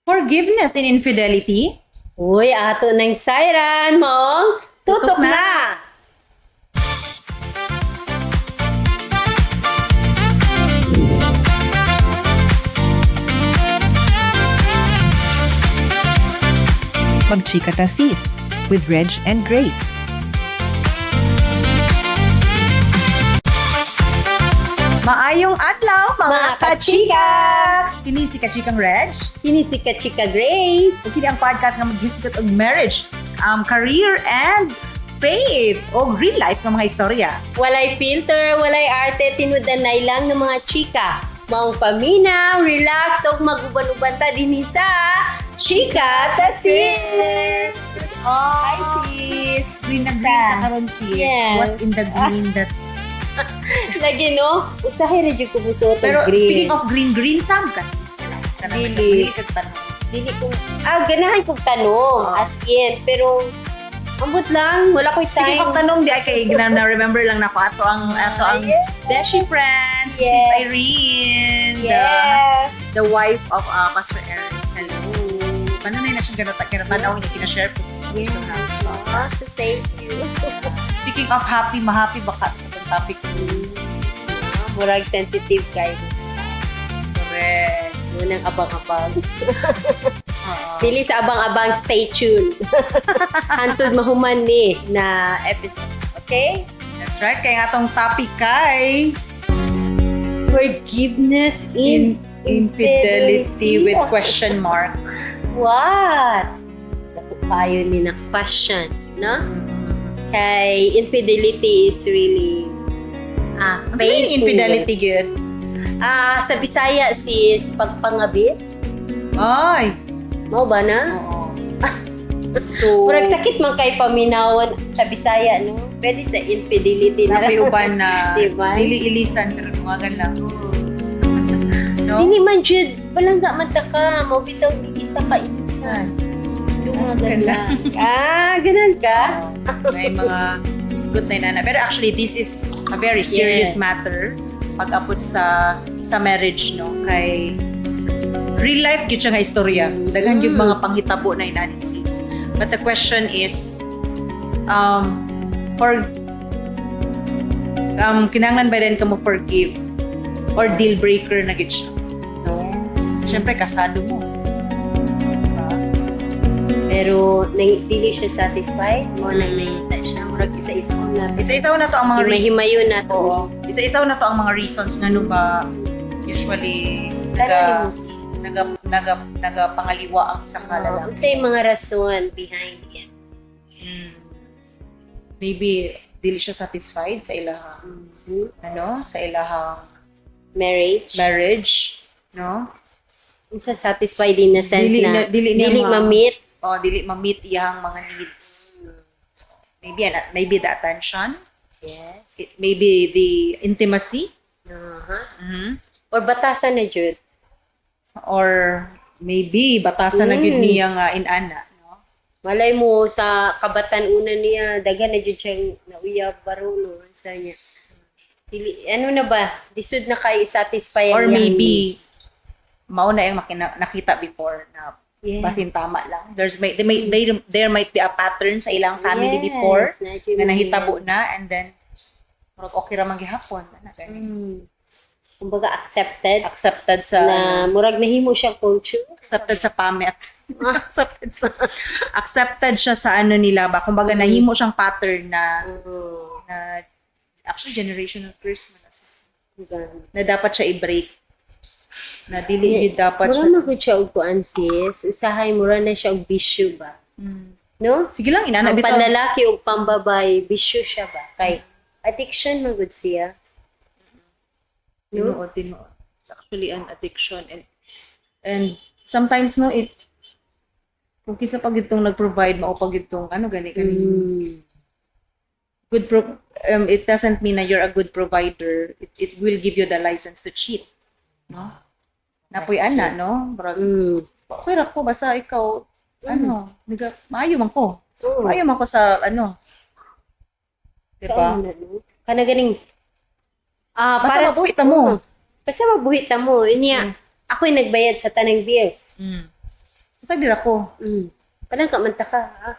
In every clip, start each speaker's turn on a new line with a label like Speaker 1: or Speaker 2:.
Speaker 1: Forgiveness in infidelity?
Speaker 2: Uy, ato ng siren mo.
Speaker 1: Tutok
Speaker 2: Tutok na!
Speaker 1: na!
Speaker 3: Magchika Ta Sis with Reg and Grace.
Speaker 1: Maayong adlaw, mga
Speaker 2: Mga
Speaker 1: kachika! Kini si Kachikang Reg.
Speaker 2: Kini si Kachika Grace.
Speaker 1: Ug kini ang podcast nga maghisgot og marriage, career, and faith o real life nga mga istorya.
Speaker 2: Walay filter, walay arte, tinudanay lang ng mga chika. Maong paminaw, relax, o maguban-uban ta dinhi sa Chika Ta Sis!
Speaker 1: Hi, sis! Green na green na karon, sis.
Speaker 2: Yes.
Speaker 1: What's in the green that...
Speaker 2: Lagi no, usahay ra jud ko musuot og
Speaker 1: Pero
Speaker 2: green.
Speaker 1: speaking of green, green thumb ka.
Speaker 2: Dili.
Speaker 1: Dili kag tanong.
Speaker 2: Dili ko ganahan kong tanom, as in, pero ambot lang, wala ko'y
Speaker 1: Speaking
Speaker 2: time.
Speaker 1: of tanong, di ay kay na remember lang nako ato ang Beshi friends, sis Irene, the wife of Pastor Eric. Hello. Paano na siyang ganata kinatanaw niya kina-share po.
Speaker 2: Yes.
Speaker 1: So happy.
Speaker 2: Ah, so thank you.
Speaker 1: Speaking of happy, mahappy baka sa itong topic.
Speaker 2: Murag sensitive kayo.
Speaker 1: Correct.
Speaker 2: Munang abang-abang.
Speaker 1: Oo.
Speaker 2: Dili sa abang-abang, stay tuned. Hantod mahuman ni na episode. Okay?
Speaker 1: That's right. Kaya nga tong topic kay
Speaker 2: Forgiveness in
Speaker 1: infidelity with question mark.
Speaker 2: What? Dapat tayo ni na question, no? Kay infidelity is really
Speaker 1: Ano yung
Speaker 2: painful.
Speaker 1: infidelity gyud?
Speaker 2: Sa Bisaya sis, pagpangabit.
Speaker 1: Ay.
Speaker 2: Mao ba na?
Speaker 1: Oo. So,
Speaker 2: Murag sakit man kay paminawon sa Bisaya, no? Pwede sa infidelity na.
Speaker 1: Napi uban na
Speaker 2: Diba?
Speaker 1: dili ilisan pero dungagan lang. No?
Speaker 2: Dili man jud, palangga man ta ka, mao bitaw di kita ka ilisan. Dungagan lang. Ganun ka?
Speaker 1: Oo. May mga isgot na inana. Pero actually, this is a very serious matter pag-abot sa marriage, no? Kay real life gyud siya nga istorya. Daghan gyud mga panghitabo na inani, sis. But the question is, for kinahanglan ba din ka mo forgive or deal breaker na gyud siya? Siyempre, kasado mo. Diba?
Speaker 2: Pero nang dili siya satisfied, mo nang nangita siya. Murag isa-isa na.
Speaker 1: Isa-isa na to ang mga
Speaker 2: Himahimayo na to.
Speaker 1: Oo. Isa-isa na to ang mga reasons ngano ba usually
Speaker 2: Tara
Speaker 1: naga
Speaker 2: ni mo sis.
Speaker 1: naga naga nagapangaliwa ang isa ka lalaki.
Speaker 2: Unsay mga rason behind it?
Speaker 1: Maybe dili siya satisfied sa ilahang ano, sa ilahang
Speaker 2: Marriage?
Speaker 1: marriage, no?
Speaker 2: Unsa satisfied in the sense
Speaker 1: Dili
Speaker 2: na
Speaker 1: dili niya
Speaker 2: dili ma-meet?
Speaker 1: Oh, dili ma-meet iyang mga needs. Maybe the attention, maybe the intimacy,
Speaker 2: Or batasan na jud.
Speaker 1: Or maybe batasan na gyud niya nga inana, no?
Speaker 2: Malay mo sa kabatan una niya, daghan na jud siyang nauyab baro no sa niya. Dili, ano na ba? Lisod na kay satisfy ang
Speaker 1: Or
Speaker 2: iyang
Speaker 1: maybe
Speaker 2: needs.
Speaker 1: mao na yung nakita before na basin tama lang. There's may, they may, they, there might be a pattern sa ilang family before
Speaker 2: Medyo
Speaker 1: na nahitabo na and then murag okay ra man gihapon ana gani.
Speaker 2: Kumbaga accepted
Speaker 1: Accepted sa
Speaker 2: na murag nahimo siya culture.
Speaker 1: Accepted sa pamet. Accepted siya sa ano nila ba. Kumbaga nahimo siyang pattern na na actually generational curse man sis.
Speaker 2: Ganun.
Speaker 1: Na dapat siya i-break. Na dili gyud dapat
Speaker 2: Mura
Speaker 1: siya.
Speaker 2: na gud siya og kuan sis. Usahay mura na siya og bisyo ba. No?
Speaker 1: Sige lang inana
Speaker 2: Ang
Speaker 1: bitaw.
Speaker 2: panlalaki ug pambabae, bisyo siya ba? Kay addiction man gud siya. No?
Speaker 1: Tinuod, tinuod. It's actually an addiction and sometimes, no, it kung kinsa pag itong nag-provide mao pag itong ano gani gani good pro it doesn't mean na you're a good provider, it will give you the license to cheat, no? Napoy ana, no? Murag okay ra ko basta ikaw ano naga maayo man ko, maayo man ko sa ano,
Speaker 2: Sa
Speaker 1: diba?
Speaker 2: ano na, no? Kana ganing
Speaker 1: Basta
Speaker 2: para
Speaker 1: mabuhi ta mo.
Speaker 2: Basta mabuhi ta mo. Niya, ako'y nagbayad sa tanang bills.
Speaker 1: Basta dira ko.
Speaker 2: Parang kamanta ka. Ah.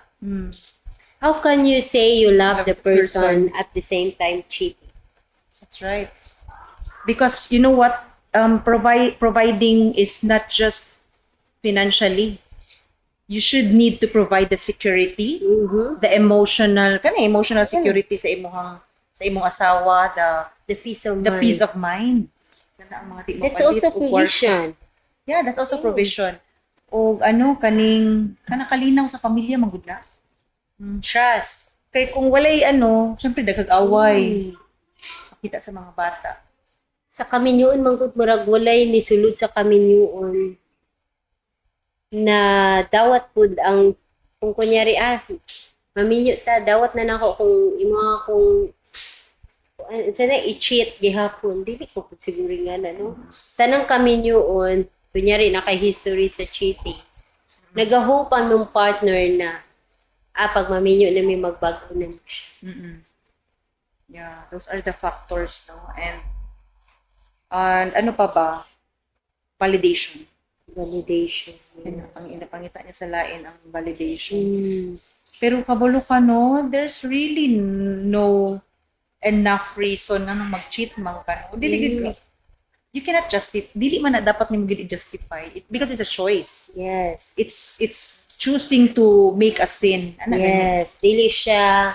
Speaker 2: How can you say you love the person at the same time cheating?
Speaker 1: That's right. Because you know what? Providing is not just financially. You should need to provide the security, the emotional, kana emotional security sa imong asawa, the
Speaker 2: The peace of
Speaker 1: the
Speaker 2: mind.
Speaker 1: Peace of mind. Kana ang mga di
Speaker 2: That's
Speaker 1: mapalit
Speaker 2: also
Speaker 1: og kwarta.
Speaker 2: provision.
Speaker 1: Yeah, that's also provision. O ano kaning kana kalinaw sa pamilya man gud na.
Speaker 2: Trust.
Speaker 1: Kay kung walay ano, syempre daghag away. Makita sa mga bata.
Speaker 2: Sa kaminyuon man gud, murag walay ni sulod sa kaminyuon na dawat pud ang kung kunyari maminyo ta, dawat na nako kung imo akong sana i-cheat gihapon, dili ko pud siguro nga na, no? Tanang kaminyuon, kunyari naka history sa cheating, nagahope ang mong partner na pag maminyo na may magbago na siya.
Speaker 1: Yeah, those are the factors, no? And ano pa ba? Validation.
Speaker 2: Validation.
Speaker 1: Yun, ang inapangita niya sa lain, ang validation. Pero kabalo ka, no? There's really no enough reason nga nung mag-cheat man ka, no? Dili gid you cannot justify, dili man na dapat nimo gid i-justify it because it's a choice. It's choosing to make a sin. Ano, ganun?
Speaker 2: Yes, dili siya.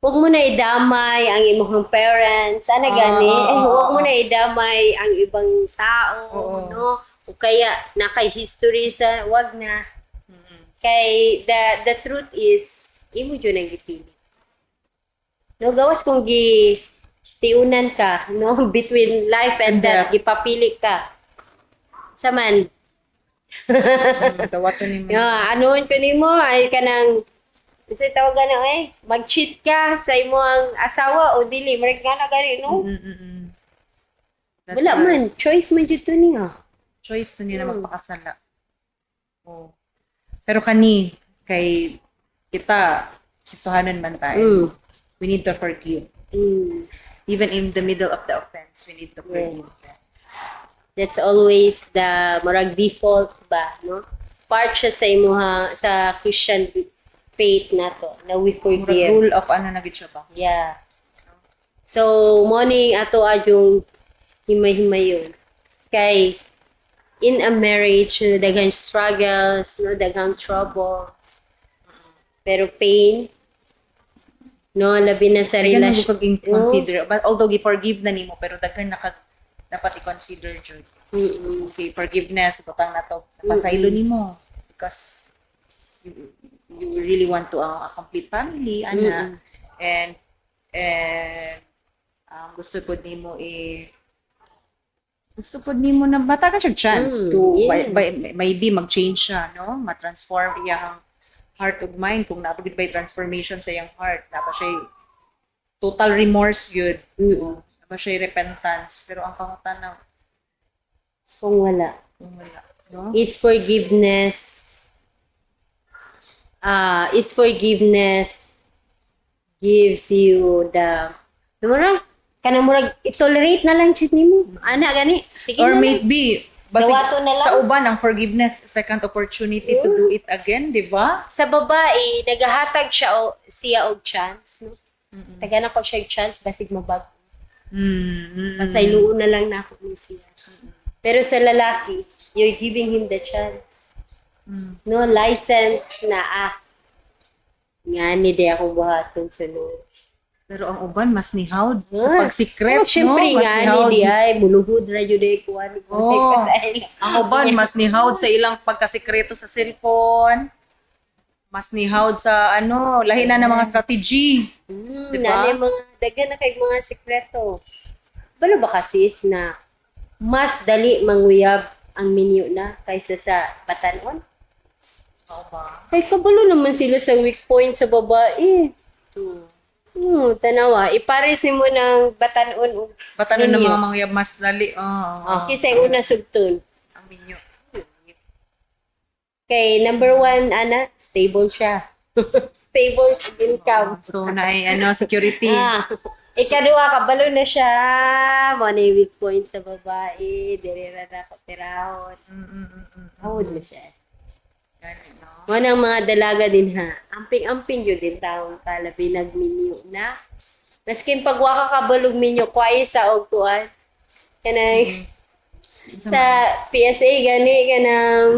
Speaker 2: Huwag mo na idamay ang imong parents. Ana gani? Huwag mo na idamay ang ibang tao, no? O kaya nakay history sa, wag na. Kay the truth is imo jud ang gipili. No, gawas kung gi tiunan ka, no, between life and death,
Speaker 1: Death.
Speaker 2: Gipapili ka. Sa man,
Speaker 1: Dawaton nimo.
Speaker 2: Yeah, anuon ko nimo ay kanang kasi tawagan na eh, mag-cheat ka sa imong asawa o dili, murag nga na gani, no?
Speaker 1: That's
Speaker 2: Wala
Speaker 1: right.
Speaker 2: man, choice man jud to niya.
Speaker 1: Choice to niya na magpakasala. Oh. Pero kani kay kita Kristohanon man tayo. We need to forgive. Even in the middle of the offense, we need to forgive them.
Speaker 2: That's always the murag default ba, no? Part siya sa imuha sa Christian faith nato na we
Speaker 1: Murag
Speaker 2: forgive.
Speaker 1: rule of ano na gid siya ba?
Speaker 2: Yeah. So, morning ato yung himay-himayon. Kay in a marriage, no, daghang struggles, no, daghang troubles. Pero pain, no, labi na sa
Speaker 1: Daghan na
Speaker 2: relasyon.
Speaker 1: kag consider. But although gi-forgive na nimo, pero daghan na kag dapat i-consider jud. Okay, forgiveness, butang na to. Pasaylo nimo because you really want to a complete family, ana. And gusto pod nimo eh gusto pod nimo na batagan siya chance to maybe mag-change siya, no? Ma-transform iyang heart ug mind kung naa gud by transformation sa iyang heart. Naa ba siya total remorse gyud. Naa ba siya repentance. Pero ang pangutana
Speaker 2: Kung wala.
Speaker 1: Kung wala, no?
Speaker 2: Is forgiveness gives you the murag kanang murag i-tolerate na lang jud nimo ana gani, sige
Speaker 1: Or
Speaker 2: na lang.
Speaker 1: maybe basig,
Speaker 2: Dawato na lang.
Speaker 1: sa uban ang forgiveness second opportunity to do it again, di ba?
Speaker 2: Sa babae, nagahatag siya o siya og chance, no? Taga na ko siya og chance basig mabag pasayloon na lang nako ni siya. Pero sa lalaki, you're giving him the chance, no, license na nga ni di ako buhaton sa no.
Speaker 1: Pero ang uban mas nihawd sa pagsikret,
Speaker 2: Oh, syempre
Speaker 1: no? Mas
Speaker 2: nga ni
Speaker 1: nihawd.
Speaker 2: di ay muluhod ra jud ay kuan.
Speaker 1: Oh. Ang uban mas nihawd sa ilang pagkasikreto sa cellphone. Mas nihawd sa ano, lahi na ng mga strategy. Diba?
Speaker 2: Diba? Mga daghan na kay mga sikreto. Balo ba kasi is na mas dali manguyab ang minyo na kaysa sa batanon?
Speaker 1: Oo ba?
Speaker 2: Kay kabalo naman sila sa weak point sa babae. Tanawa, ipares mo ng batanon ug
Speaker 1: Batanon ng
Speaker 2: minyo.
Speaker 1: mga mangyab mas dali. Oo.
Speaker 2: Oh, kisay una sugton.
Speaker 1: Ang minyo.
Speaker 2: Kay number one, ana, stable siya. Stable siya income.
Speaker 1: So na ay ano, security.
Speaker 2: Ikaduha, kabalo na siya. Mo na yung weak point sa babae. Diri ra na ko tirahon. Hawod na siya.
Speaker 1: Gani, no?
Speaker 2: Mo nang mga dalaga din ha. Amping-amping yun din taong kalabi nagminyo na. Maskin pag wa ka kabalog minyo, kwayo sa og kuan. Kanang sa PSA gani kanang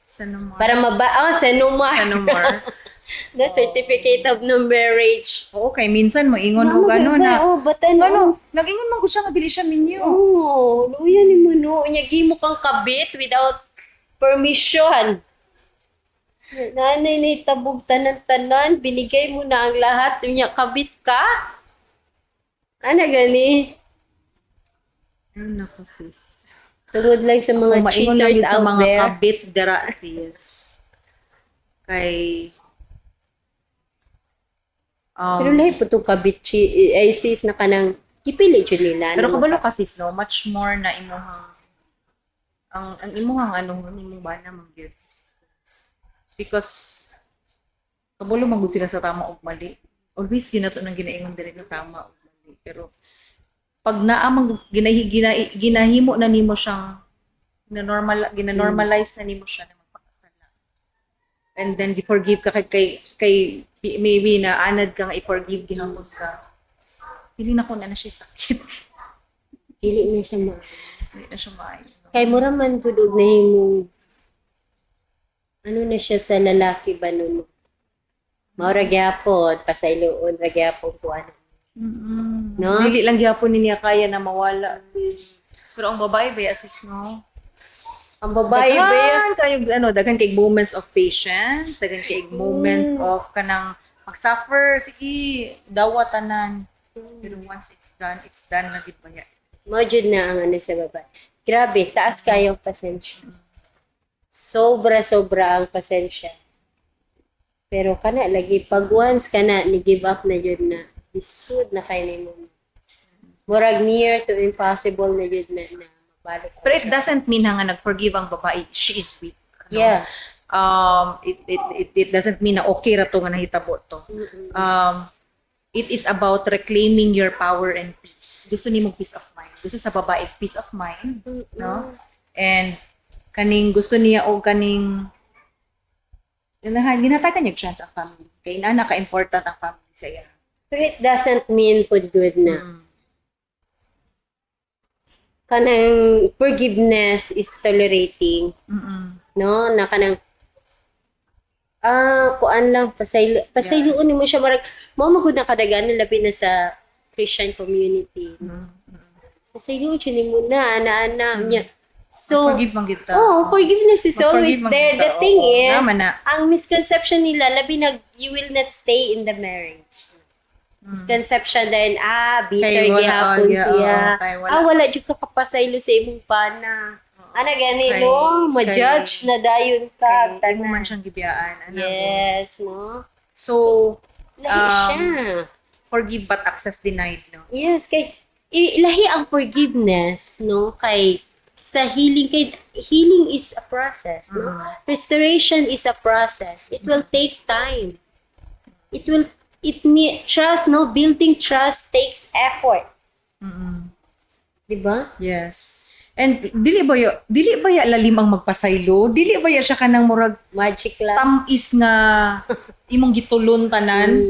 Speaker 1: Sa numar.
Speaker 2: para maba oh, sa numar.
Speaker 1: Sa numar.
Speaker 2: The certificate of no marriage.
Speaker 1: Oo, kay minsan moingon og ano na.
Speaker 2: Oh, ba't ano?
Speaker 1: Ano, nag-ingon man ko siya nga dili siya minyo.
Speaker 2: Oh, luya ni mo no. Unya gimo kang kabit without permission. Nanay ni tabog tanan-tanan, binigay mo na ang lahat, unya kabit ka. Ana gani?
Speaker 1: Ano nako, sis.
Speaker 2: Tungod lang sa mga
Speaker 1: Kung maingon lang
Speaker 2: cheaters
Speaker 1: yun sa
Speaker 2: out
Speaker 1: mga
Speaker 2: there.
Speaker 1: kabit dara sis. Kay
Speaker 2: Pero lahi po itong kabit ay sis na kanang gipili jud nila.
Speaker 1: Pero
Speaker 2: no?
Speaker 1: kabalo ka, sis, no, much more na imuhang ang imuhang ano, imong bana man gyud. Because kabalo man gud sila sa tama ug mali. Always ginato nang ginaingon diri nga tama ug mali. Pero pag naa man ginahimo na nimo siyang gina-normal gina-normalize na nimo siya na magpakasala. And then gi-forgive ka kay maybe na anad ka nga i-forgive gihapon ka. Dili na ko na na siya sakit.
Speaker 2: Dili na siya ma.
Speaker 1: Hindi na siya maayo.
Speaker 2: Kay mura man gud og nahimong ano na siya sa lalaki ba nun? Mao ra gyapon, pasayloon ra gyapon ko ano. No?
Speaker 1: Dili lang gyapon ni niya kaya na mawala. Pero ang babae ba sis, no?
Speaker 2: Ang babae ba yun?
Speaker 1: Daghan kayo ano, daghan kay moments of patience, daghan kay moments of kanang mag-suffer, sige, dawa tanan. Pero once it's done na gid ba ya?
Speaker 2: Mao jud na ang ano sa babae. Grabe, taas kayo ang pasensya. Sobra-sobra ang pasensya. Pero kana lagi pag once kana ni give up na jud na isud na kay nimo. Murag near to impossible na jud na, na mabalik.
Speaker 1: Pero it doesn't mean ha nga nag-forgive ang babae, she is weak. No?
Speaker 2: Yeah.
Speaker 1: It doesn't mean na okay ra to nga nahitabo to. It is about reclaiming your power and peace. Gusto nimo peace of mind. Gusto sa babae peace of mind, no? And kaning gusto niya og kaning ginatagan niya chance ang family. Kay inana ka important ang family sa iya.
Speaker 2: Pero it doesn't mean pud good na. Kanang forgiveness is tolerating. No? Na kanang kuan lang pasayloon nimo siya marag mao magud na kadaganan labi na sa Christian community. Pasayloon siya nimo na ana-ana niya. So,
Speaker 1: Forgive man kita.
Speaker 2: oh, forgiveness is always
Speaker 1: Mag-forgive man
Speaker 2: there.
Speaker 1: kita,
Speaker 2: The thing
Speaker 1: oo.
Speaker 2: is,
Speaker 1: Tama na.
Speaker 2: ang misconception nila, labi nag, you will not stay in the marriage. Misconception din, bitter
Speaker 1: Kay wala,
Speaker 2: gihapon
Speaker 1: oh, yeah,
Speaker 2: siya.
Speaker 1: oo, kay wala.
Speaker 2: Ah, wala jud ka kapasaylo sa imong pana. Ana gani
Speaker 1: Kay-
Speaker 2: no, ma-judge na dayon ka.
Speaker 1: Kay imo man siyang gibiyaan. Ano?
Speaker 2: Yes, no?
Speaker 1: So,
Speaker 2: Lahi siya.
Speaker 1: Forgive but access denied, no?
Speaker 2: Yes, kay ilahi ang forgiveness, no? Kay sa healing, kay healing is a process, no? Restoration is a process. It will take time. It will it need trust, no? Building trust takes effort. Di ba?
Speaker 1: Yes. And dili ba ya lalim ang magpasaylo? Dili ba ya siya kanang murag
Speaker 2: Magic lang.
Speaker 1: tam-is nga imong gitulon tanan?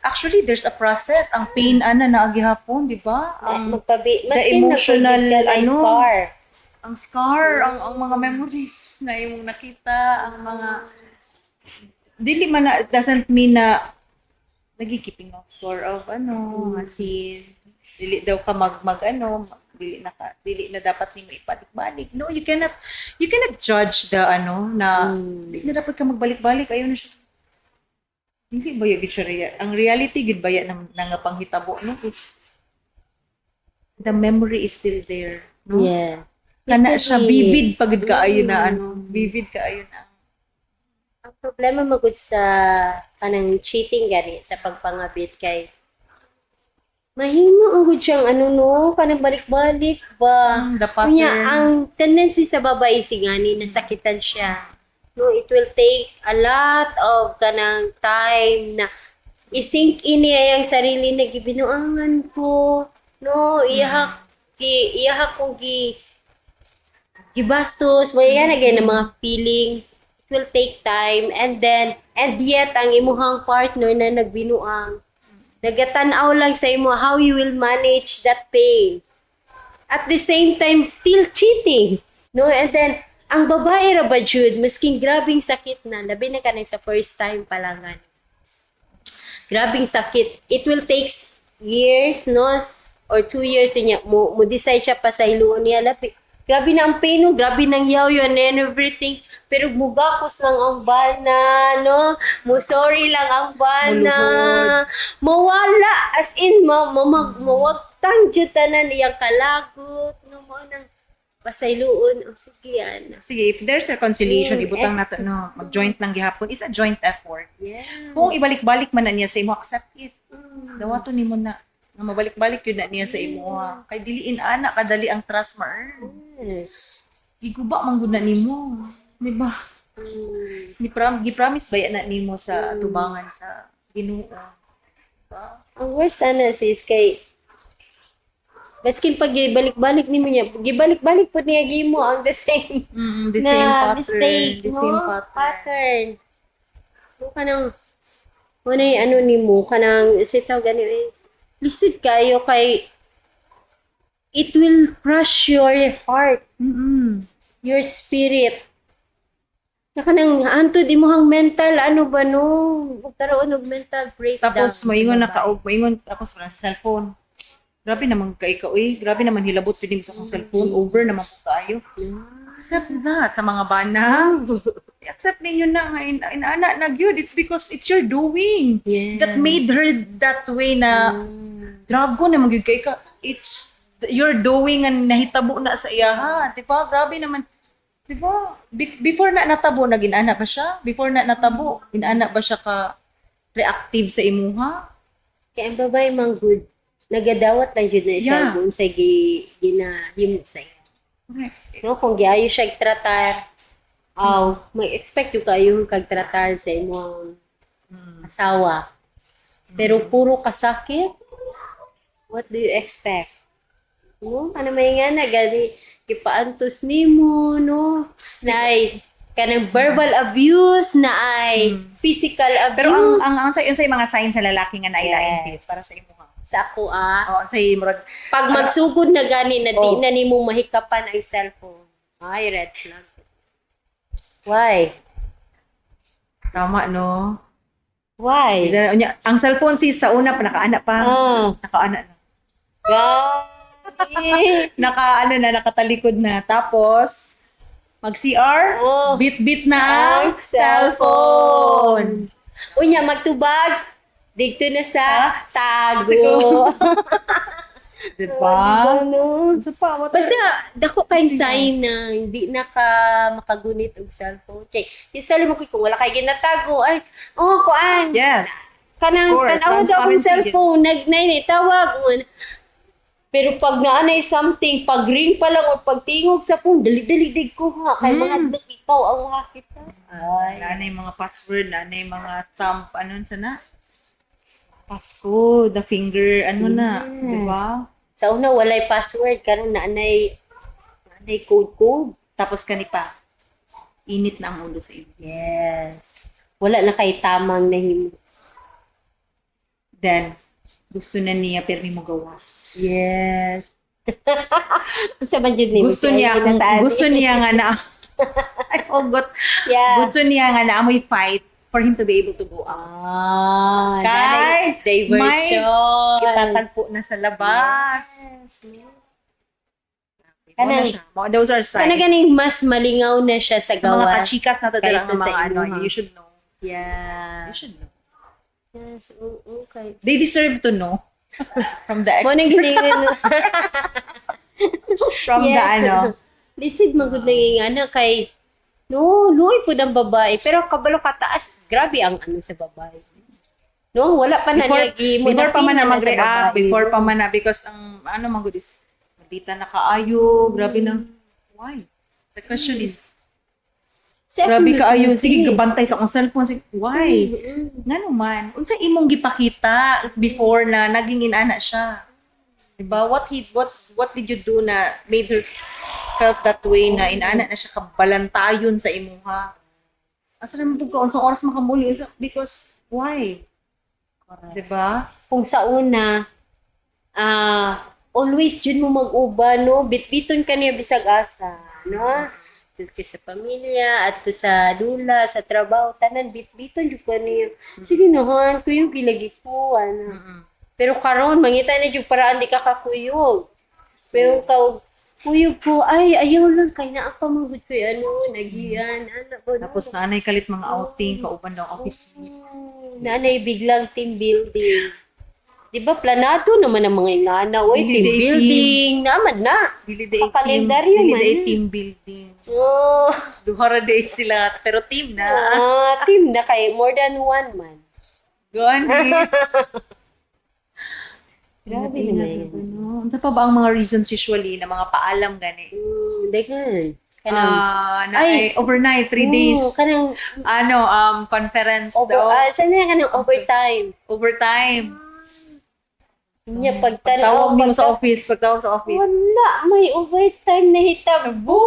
Speaker 1: Actually, there's a process. Ang pain ana na gihapon, di ba? Ang
Speaker 2: Magpabi
Speaker 1: the
Speaker 2: maski
Speaker 1: emotional,
Speaker 2: nag-forgive ka na
Speaker 1: ano,
Speaker 2: scar.
Speaker 1: Ang scar, ang mga memories na imong nakita, ang mga dili man na doesn't mean na nagikeeping of score of ano, mga scene. Dili daw ka mag mag ano, dili na dapat nimo ibalik-balik. No, you cannot judge the ano na dili na dapat ka magbalik-balik, ayo na siya. Dili ba yun siya ang reality gid ba yan na nga panghitabo, no, is the memory is still there, no?
Speaker 2: Yeah.
Speaker 1: Kana siya
Speaker 2: Especially-
Speaker 1: vivid pagid kaayo na ano, vivid kaayo na.
Speaker 2: Ang problema magud sa kanang cheating gani sa pagpangabit kay mahimo ang gud siyang ano, no, kanang balik-balik ba.
Speaker 1: The pattern.
Speaker 2: Unya, ang tendency sa babae si gani nasakitan siya. No, it will take a lot of kanang time na isink in niya ang sarili na gibinuangan ko. No, iyahak gi iyahak kong gi gibastos, may yan again ng mga feeling. It will take time and then and yet ang imuhang partner na nagbinuang nagatanaw lang sa imo how you will manage that pain. At the same time, still cheating. No? And then, ang babae ra ba, Jude, masking grabing sakit na, labi na kanay sa first time pa lang gani. Grabing sakit. It will take years, no? Or 2 years niya. Mo decide siya pa sa niya. Labi. Grabe na ang pain, no? Grabe nang yaw yun and everything. Pero mugakos lang ang bana, no? Mo sorry lang ang bana.
Speaker 1: Muluhod.
Speaker 2: Mawala. As in, mawagtang jud tanan iyang kalagot. No, mo nang pasayloon. O sige, ana.
Speaker 1: Sige, if there's reconciliation, ibutang nato, no, mag-joint lang gihapon. It's a joint effort. Kung ibalik-balik man na niya sa imo, accept it. Dawaton nimo na nga mabalik-balik yun na niya sa imo ha. Kay dili in-ana kadali ang trust ma-earn. Giguba man gud na nimo. Di ba? Gi-promise ba na nimo sa atubangan sa Ginoo?
Speaker 2: Ang worst ana sis kay baskin pag gibalik-balik nimo niya, gibalik-balik pud niya gimo ang the same
Speaker 1: The
Speaker 2: na
Speaker 1: same pattern,
Speaker 2: mistake,
Speaker 1: the
Speaker 2: no?
Speaker 1: same pattern.
Speaker 2: Pattern. So kanang mo na yung ano nimo kanang sitaw gani eh. Lisod kayo kay it will crush your heart, your spirit. Na kanang antod imong mental ano ba no, magkaroon og mental breakdown.
Speaker 1: Tapos moingon na
Speaker 2: sa
Speaker 1: ka og moingon tapos wala sa cellphone. Grabe naman kay ka uy, grabe naman hilabot pud sa akong cellphone, over naman po kayo. Accept that sa mga bana. Accept ninyo na nga inaana na gyud. It's because it's your doing that made her that way na dragon na magyud kay ka. It's your doing ang nahitabo na sa iyaha. Di ba? Grabe naman. Di ba? Before na natabo, nag-inana ba siya? Before na natabo, inana ba siya ka reactive sa imuha?
Speaker 2: Kaya ang babae man good, nagadawat lang jud na siya kung sa ginahimo sa iya. No, kung giayo siya tratar, aw, may expect yung kayo kag tratar sa imong asawa. Pero puro kasakit, what do you expect? No, kana may nga na gani gipaantos nimo, no? Na ay kanang verbal abuse na ay physical abuse.
Speaker 1: Pero ang sa mga signs sa lalaki nga nailain sis para sa imuha.
Speaker 2: Sa ako ah,
Speaker 1: Oh, say murag
Speaker 2: pag magsugod na gani na di
Speaker 1: Oh.
Speaker 2: na nimo mahikapan ang cellphone. Ay, red flag. Why?
Speaker 1: Tama, no.
Speaker 2: Why?
Speaker 1: Unya, ang cellphone sis sa una pa nakaana pa. Nakaana na.
Speaker 2: Gani.
Speaker 1: Naka ano na, nakatalikod na. Tapos mag CR, bit-bit na ang
Speaker 2: Ang cellphone. Unya magtubag dito na sa tago.
Speaker 1: Diba?
Speaker 2: No?
Speaker 1: Sa pa, what
Speaker 2: Basta dako kayong sign na hindi na ka makagunit og cellphone. Kay isali mo kay kung wala kay ginatago ay oh kuan. Kanang
Speaker 1: Of course,
Speaker 2: tan-aw daw akong
Speaker 1: transparency.
Speaker 2: cellphone nag nay tawag mo. Pero pag naanay something, pag ring pa lang or pag tingog sa phone, dali-dali dig ko ha. Kay mga ikaw ang makakita. Ay.
Speaker 1: Naanay mga password, naanay mga thumb, ano sa na? Passcode, the finger, ano na, di ba?
Speaker 2: Sa una, walay password. Karon naanay code-code.
Speaker 1: Tapos kani pa, init na ang ulo sa iyo.
Speaker 2: Yes. Wala na kay tamang nahimo.
Speaker 1: Then, gusto na niya permi mo gawas.
Speaker 2: Yes. Unsa man jud nimo?
Speaker 1: Gusto niya kung, gusto niya nga na ay, hugot. Gusto niya nga na amoy fight for him to be able to go out.
Speaker 2: Ah,
Speaker 1: Kay,
Speaker 2: diversion.
Speaker 1: may itatagpo na sa labas.
Speaker 2: Yes.
Speaker 1: Mao na
Speaker 2: Kanang-
Speaker 1: siya. Those are signs.
Speaker 2: Kana ganing mas malingaw na siya sa
Speaker 1: Sa mga
Speaker 2: gawas.
Speaker 1: kachikas na to dala
Speaker 2: kaysa
Speaker 1: ng
Speaker 2: sa
Speaker 1: mga ano,
Speaker 2: imuha.
Speaker 1: you should know.
Speaker 2: Yeah.
Speaker 1: You should know.
Speaker 2: Yes, okay.
Speaker 1: They deserve to know. From the ex,
Speaker 2: Mo nang giningon.
Speaker 1: From the ano.
Speaker 2: Lisod man gud nanging ana kay no, luoy pud ang babae pero kabalo kataas, grabe ang ano sa babae. No, wala pa na
Speaker 1: Before,
Speaker 2: niya gimo
Speaker 1: before pa man na
Speaker 2: sa
Speaker 1: mag-react,
Speaker 2: babae.
Speaker 1: before pa man na, because ang ano man gud is, madita na kaayo, grabe na. Why? The question is,
Speaker 2: Sa
Speaker 1: grabe
Speaker 2: akong
Speaker 1: kaayo,
Speaker 2: nasulti.
Speaker 1: sige, gabantay sa akong cellphone. Sige, why? Ngano man? Unsa imong gipakita before na naging inana siya? Diba? What did you do na made her felt that way na inana na siya kabalantayon sa imuha? Asa naman pud ka, unsang oras makamuli? Because, why? Diba?
Speaker 2: Kung sa una, always jud mo mag-uban, no? Bitbiton ka niya bisag asa, no? Adto ka sa pamilya, adto sa dula, sa trabaho, tanan bitbiton jud ka niya. Sige na han, kuyog gilagi ko, ano. Pero karon mangita na jud paraan di ka kakuyog. Pero ka kuyog ko, ay ayaw lang kay naa pa man gud koy ano, nagiyan, ana ba.
Speaker 1: Tapos naanay kalit mga outing, kauban daw office mate.
Speaker 2: Naanay biglang team building. Di ba planado naman ang mga ingana, oy,
Speaker 1: Dili
Speaker 2: team
Speaker 1: day team.
Speaker 2: building, naman na.
Speaker 1: Dili day
Speaker 2: Sa
Speaker 1: team,
Speaker 2: kalendaryo
Speaker 1: dili
Speaker 2: man.
Speaker 1: day team building.
Speaker 2: Oh,
Speaker 1: Duha ra day sila, pero team na.
Speaker 2: Team na kay more than one man.
Speaker 1: Gani.
Speaker 2: Grabe naman yun.
Speaker 1: Ano, unsa pa ba ang mga reasons usually na mga paalam gani?
Speaker 2: Daghan. Kanang,
Speaker 1: Na ay, overnight, 3 days.
Speaker 2: Oo, kanang
Speaker 1: Ano, conference
Speaker 2: over,
Speaker 1: daw.
Speaker 2: saan na kanang overtime.
Speaker 1: Overtime.
Speaker 2: Nya pagtanaw,
Speaker 1: Pagtawag nimo sa office, pagtawag sa office.
Speaker 2: Wala, may overtime na hitabo.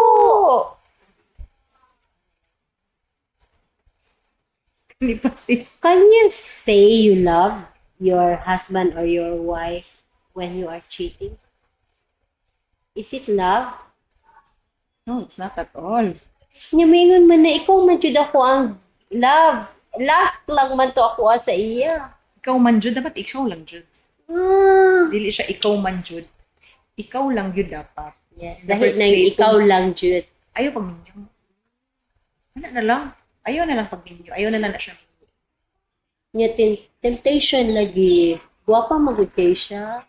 Speaker 1: Ni pa, sis.
Speaker 2: Can you say you love your husband or your wife when you are cheating? Is it love?
Speaker 1: No, it's not at all.
Speaker 2: Nya maingon man na ikaw man jud ako ang love. Last lang man to ako sa iya.
Speaker 1: Ikaw man jud, dapat ikaw lang jud. Dili siya ikaw man jud. Ikaw lang jud dapat.
Speaker 2: Yes,
Speaker 1: In the
Speaker 2: dahil
Speaker 1: first
Speaker 2: nang
Speaker 1: place,
Speaker 2: ikaw lang jud.
Speaker 1: Ayaw pag minyo. Ano na lang? Ayaw na lang pag minyo. Ayaw na lang na siya.
Speaker 2: Nya temptation lagi. Gwapa magud kay siya.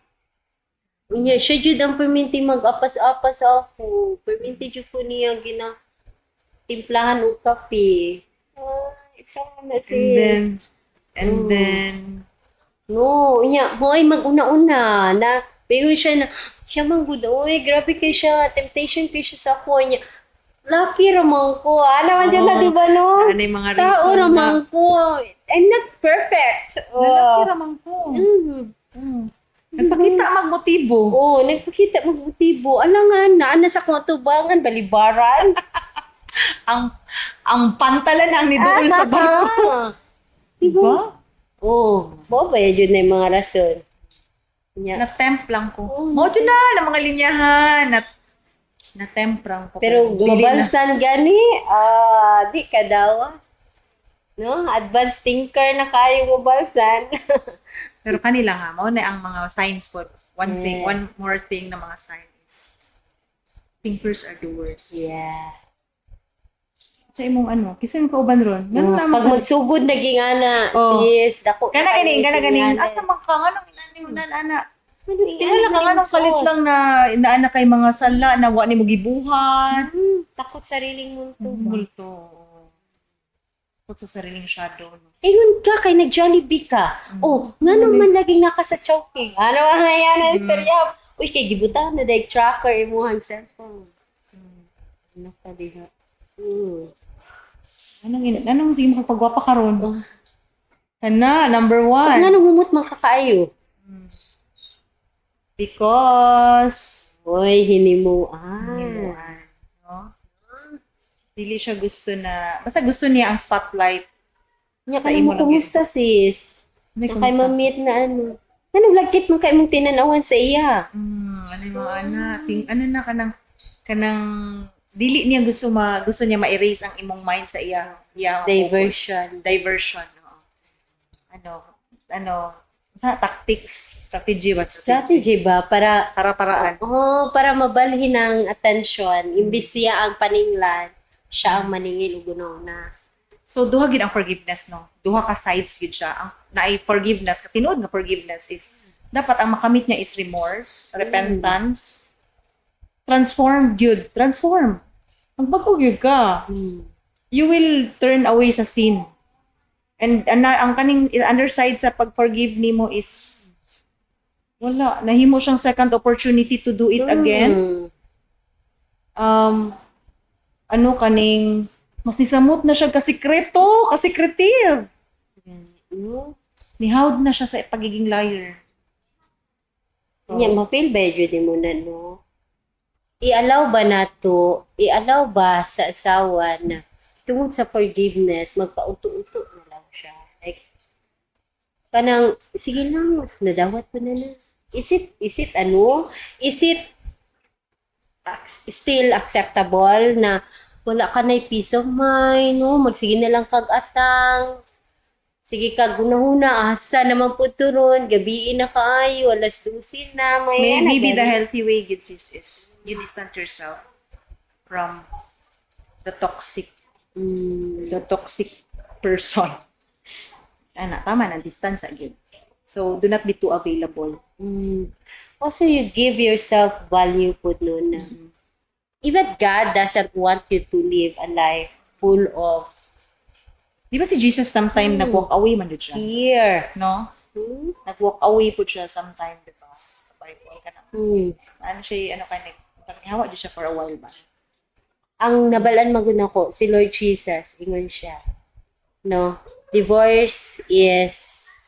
Speaker 2: Unya siya jud ang perminti mag-apas-apas ako. Perminti jud ko niya gina timplahan og kape. Ah, isa na
Speaker 1: And
Speaker 2: sis.
Speaker 1: then,
Speaker 2: No, unya, hoy mag-una-una na Bayo siya na, siya man gud, oy, grabe kay siya, temptation kay siya sa ako niya. Lucky ramang ko. Ano man dyan na, di ba, no?
Speaker 1: Ano yung mga
Speaker 2: Tao
Speaker 1: reason na,
Speaker 2: ramang ko. I'm not perfect.
Speaker 1: lalaki
Speaker 2: Oh.
Speaker 1: ramang ko. Nagpakita magmotibo.
Speaker 2: Oo, nagpakita magmotibo. Alangan, naana sa akong atubangan, balibaran.
Speaker 1: Ang pantalan na ang niduol sa barko.
Speaker 2: Diba? Oo. Oh, ba yun na yung mga rason? Nya.
Speaker 1: Na-temp lang ko. Mo dyan na, na mga linyahan. Na-temp lang ko.
Speaker 2: Pero
Speaker 1: Dili na.
Speaker 2: mabalsan gani, di ka daw. Ah. No? Advanced thinker na kayo mabalsan.
Speaker 1: Pero kanila nga, mao na ang mga signs po. One thing, one more thing na mga signs. Thinkers are doers. Sa imong ano, kisa yung kauban ron. Ganun naman.
Speaker 2: Pag magsugod naging ana, sis, dako.
Speaker 1: Kana ganing, kana ganing. Asa man ka, nganong inani mo na, ana. Tinala ka, nganong kalit lang na inaana kay mga sala na wa nimo gibuhat.
Speaker 2: Takot sariling multo ba?
Speaker 1: Multo. Takot sa sariling shadow. No?
Speaker 2: Ingon ka kay nag-Jollibee ka. Oh, ngano man laging naka sa Chowking? Ano ang yan ang istorya? Uy, kay gibutan na dahil tracker imuhan cellphone. Ano ka diha?
Speaker 1: Anong sige mo kapagwapa karon? Kana, number one.
Speaker 2: Ngano humot man ka kaayo?
Speaker 1: Because
Speaker 2: Uy, hinimuan.
Speaker 1: himuan, no? Dili siya gusto na, basta gusto niya ang spotlight.
Speaker 2: Nya
Speaker 1: Sa
Speaker 2: kay
Speaker 1: imo
Speaker 2: mo
Speaker 1: lang
Speaker 2: kumusta sis?
Speaker 1: Hindi,
Speaker 2: Na kay ma-meet na ano. Ano lagkit man kay mong tinanawan sa iya?
Speaker 1: Ano yung mga ana, ting, ano na kanang kanang dili niya gusto niya ma-erase ang imong mind sa iya iya
Speaker 2: Diversion.
Speaker 1: Diversion, oo. Ano ano sa tactics, strategy ba?
Speaker 2: Strategy ba para
Speaker 1: Para paraan.
Speaker 2: Oh, para mabalhin ang attention, imbis siya ang paninglan, siya ang maningil ug na.
Speaker 1: So duha gid ang forgiveness, no. Duha ka sides gid siya. Ang naay forgiveness, katinuod nga forgiveness is dapat ang makamit niya is remorse, repentance, transform gyud, transform. Magbag-o gyud ka. You will turn away sa sin. And ang kaning underside sa pag-forgive nimo is wala, nahimo siyang second opportunity to do it again. Ano kaning mas nisamot na siya kasikreto, kasikretive. Nihawd na siya sa pagiging liar.
Speaker 2: Nya ma-feel ba jud mo na, no? I-allow ba nato, i-allow ba sa asawa na Tungod sa forgiveness, magpauto-uto na lang siya. Like, kanang, sige lang, nadawat ko na lang. Is it ano? Is it still acceptable na wala ka na peace of mind, no? Magsige na lang kag atang. Sige kag hunahuna, asa naman po turon, gabiin na kaayo, alas 12 na, may ano,
Speaker 1: Maybe the
Speaker 2: ganun.
Speaker 1: healthy way gid, sis, is you distance yourself from the toxic person. Ana, tama na distance again. So do not be too available.
Speaker 2: Also, you give yourself value po no na. Even God doesn't want you to live a life full of
Speaker 1: Di ba si Jesus sometime nag-walk away man jud siya?
Speaker 2: Fear.
Speaker 1: No?
Speaker 2: Hmm?
Speaker 1: Nag-walk away po siya sometime, di ba? Sa Bible ka na. Ano siya, ano ka, nag hawa jud siya for a while ba?
Speaker 2: Ang nabalan man gud nako si Lord Jesus, ingon siya. No? Divorce is,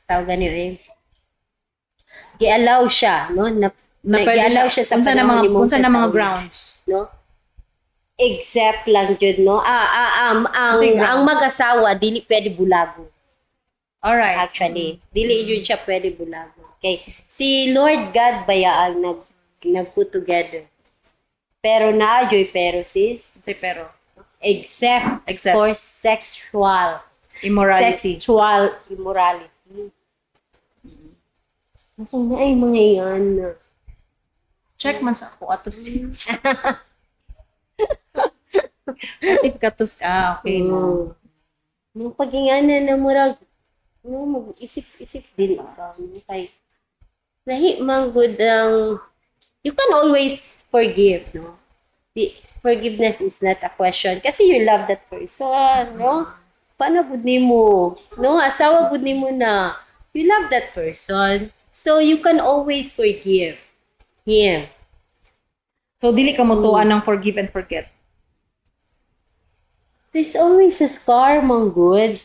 Speaker 2: tawag gani eh, gi-allow siya, no? Na
Speaker 1: pwede
Speaker 2: gi-allow siya sa
Speaker 1: unsa na
Speaker 2: panahon
Speaker 1: mga
Speaker 2: ni Moses
Speaker 1: unsa na mga
Speaker 2: sa una,
Speaker 1: grounds?
Speaker 2: no? Except lang jud, no? Ah, ang
Speaker 1: Unsay grounds?
Speaker 2: ang mag-asawa dili pwede bulago. Actually, dili jud siya pwede bulago. Okay. Si Lord God baya ang nag put together. Pero naa joy pero, sis,
Speaker 1: Unsay pero?
Speaker 2: Except,
Speaker 1: Except.
Speaker 2: for sexual
Speaker 1: Immorality.
Speaker 2: Sexual immorality. Ako na ay mga yan.
Speaker 1: Check man sa ako ato, sis. If katos, ah, okay, no.
Speaker 2: Nung pagingana na murag, no, mag-isip-isip din ka. No? Kay, lahi man gud ang, you can always forgive, no? The forgiveness is not a question. Kasi you love that person, no? Paano pud nimo? No, asawa pud nimo na. You love that person. So, you can always forgive him.
Speaker 1: So dili ka mutuan ng forgive and forget.
Speaker 2: There's always a scar, man gud.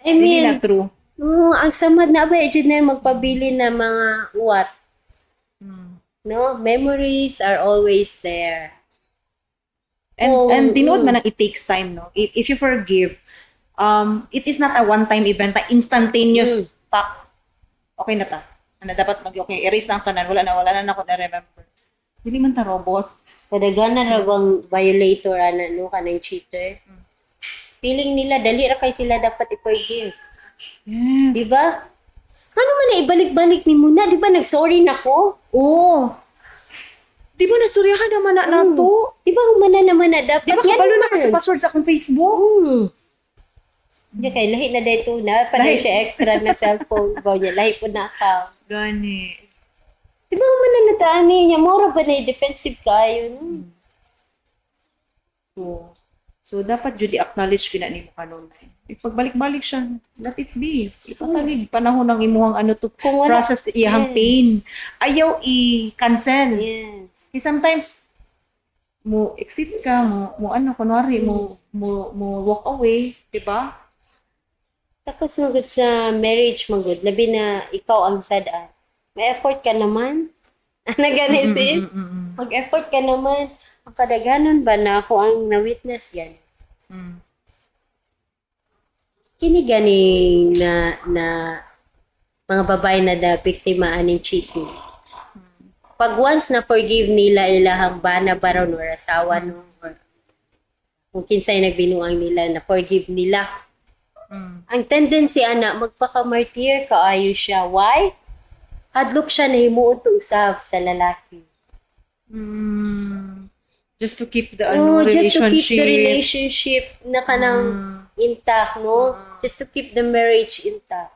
Speaker 2: I
Speaker 1: Dili
Speaker 2: mean,
Speaker 1: na true.
Speaker 2: Oo, ang samad na ba, jud na magpabili na mga uwat. No, memories are always there.
Speaker 1: And
Speaker 2: Oo,
Speaker 1: and tinuod man ang it takes time, no. If you forgive, it is not a one-time event, na instantaneous pak. Okay na ta. Ano dapat mag okay, erase na ang tanan, wala na nako na remember. Dili man ta robot.
Speaker 2: Kadaghan ra bang violator ana, no, kanang cheater. Feeling nila dali ra kay sila dapat i-forgive.
Speaker 1: Yes.
Speaker 2: Di ba? Ano man na ibalik-balik ni muna, di ba nag-sorry na ko?
Speaker 1: Oo. Di ba nasuryahan naman na nato?
Speaker 2: Di ba humana naman na dapat?
Speaker 1: Di ba
Speaker 2: Yan
Speaker 1: kabalo na ka
Speaker 2: naman.
Speaker 1: sa password sa akong Facebook?
Speaker 2: Hindi kay lahi na dito na pa
Speaker 1: Lahi.
Speaker 2: siya extra na cellphone ba niya lahi po na account.
Speaker 1: Gani.
Speaker 2: Di ba man na nataan niya? Mura ba na defensive kayo? No? Oo.
Speaker 1: So dapat jud i-acknowledge kina nimo kanunay. If pagbalik-balik siya, let it be. Ipatalig panahon ng imuhang ano to
Speaker 2: Kung wala-
Speaker 1: process iyahang pain. Ayaw i-cancel.
Speaker 2: Yes.
Speaker 1: Kaya sometimes mo exit ka, mo ano kunwari mo walk away, di ba?
Speaker 2: Tapos magud sa marriage magud, labi na ikaw ang sad-an. May effort ka naman. Ano gani, sis? Mag-effort ka naman. Ang kadaghanon ba na ako ang na-witness gani? Kini ganing na mga babae na da biktima aning cheating. Pag once na forgive nila ilahang bana baron or asawa no or kung kinsay nagbinuang nila na forgive nila. Ang tendency ana magpaka-martyr kaayo siya. Why? Hadlok siya na himuon to usab sa lalaki.
Speaker 1: Just to keep the
Speaker 2: Oh,
Speaker 1: ano,
Speaker 2: just to keep
Speaker 1: relationship.
Speaker 2: the relationship na kanang intact, no? Just to keep the marriage intact.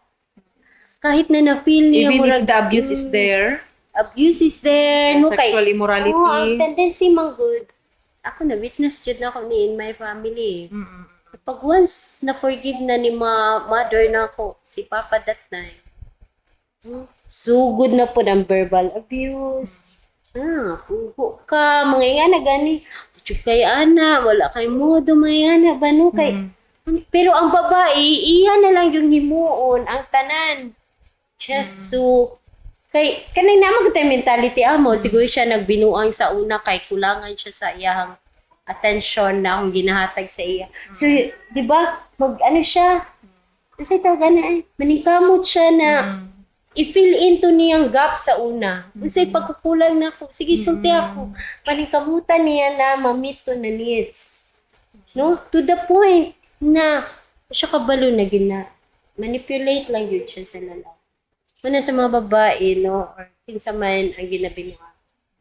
Speaker 2: Kahit na na-feel niya
Speaker 1: Even if
Speaker 2: murag,
Speaker 1: the abuse is there,
Speaker 2: abuse is there, no? Kay,
Speaker 1: sexual immorality.
Speaker 2: Oh, ang tendency man gud. Ako na witness jud na ako ni in my family. Pag once na forgive na ni mother na ako, si Papa that time, sugod na po ang verbal abuse. Ah, pugo ka, mga nga na gani. Tiyog kay ana, wala kay modo, mga ana, ba no kay. Pero ang babae, iya na lang yung himuon, ang tanan. Just to, kay, kanay naman kita mentality amo, siguro siya nagbinuang sa una kay kulangan siya sa iyahang attention na akong ginahatag sa iya. So, di ba, mag ano siya, kasi tawag na eh, maningkamot siya na i-fill into niyang gap sa una. Unsay pagkukulang na ako, sige, sulti ako. Paningkamutan niya na ma-meet to na needs. No? To the point na siya kabalo na gina manipulate lang yun siya sa lalaki. Muna sa mga babae, no, or kinsa man ang ginabinuha,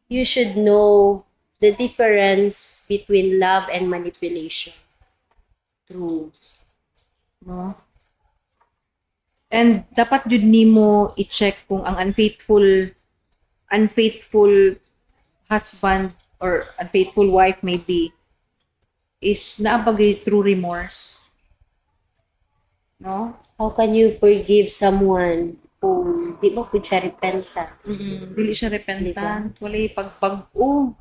Speaker 2: you should know the difference between love and manipulation.
Speaker 1: True. No? And dapat jud nimo i-check kung ang unfaithful unfaithful husband or unfaithful wife maybe is naa ba gyud true remorse. No?
Speaker 2: How can you forgive someone kung di mo po siya repentant?
Speaker 1: Dili siya repentant, walay pagbag-o.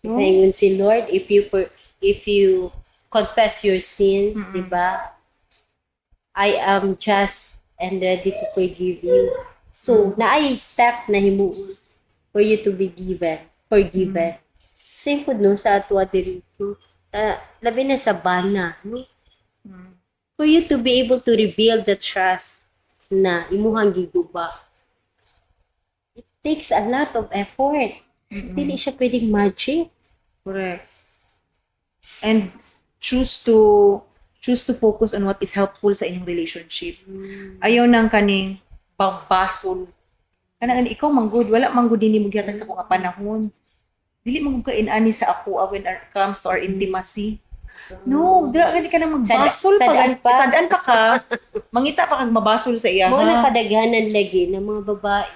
Speaker 1: No?
Speaker 2: Naingon si Lord, if you confess your sins, di ba? I am just and ready to forgive you. So, naay step na himuon for you to be given, forgiven. Same pud no sa ato diri. Labi na sa bana, no? For you to be able to rebuild the trust na imuhang giguba. It takes a lot of effort. Dili siya pwedeng magic.
Speaker 1: Correct. And choose to focus on what is helpful sa inyong relationship. Ayaw nang kaning bagbasol. Kanang ikaw manggod, wala manggod dinhi mo gihatag sa akong panahon. Dili man gud ka inani sa ako when it comes to our intimacy. No, dira gani ka na magbasol pa.
Speaker 2: Sad-an pa.
Speaker 1: Sad-an pa ka. Mangita pa kag mabasol sa iya.
Speaker 2: Mao na
Speaker 1: Ha?
Speaker 2: kadaghanan lagi ng mga babae.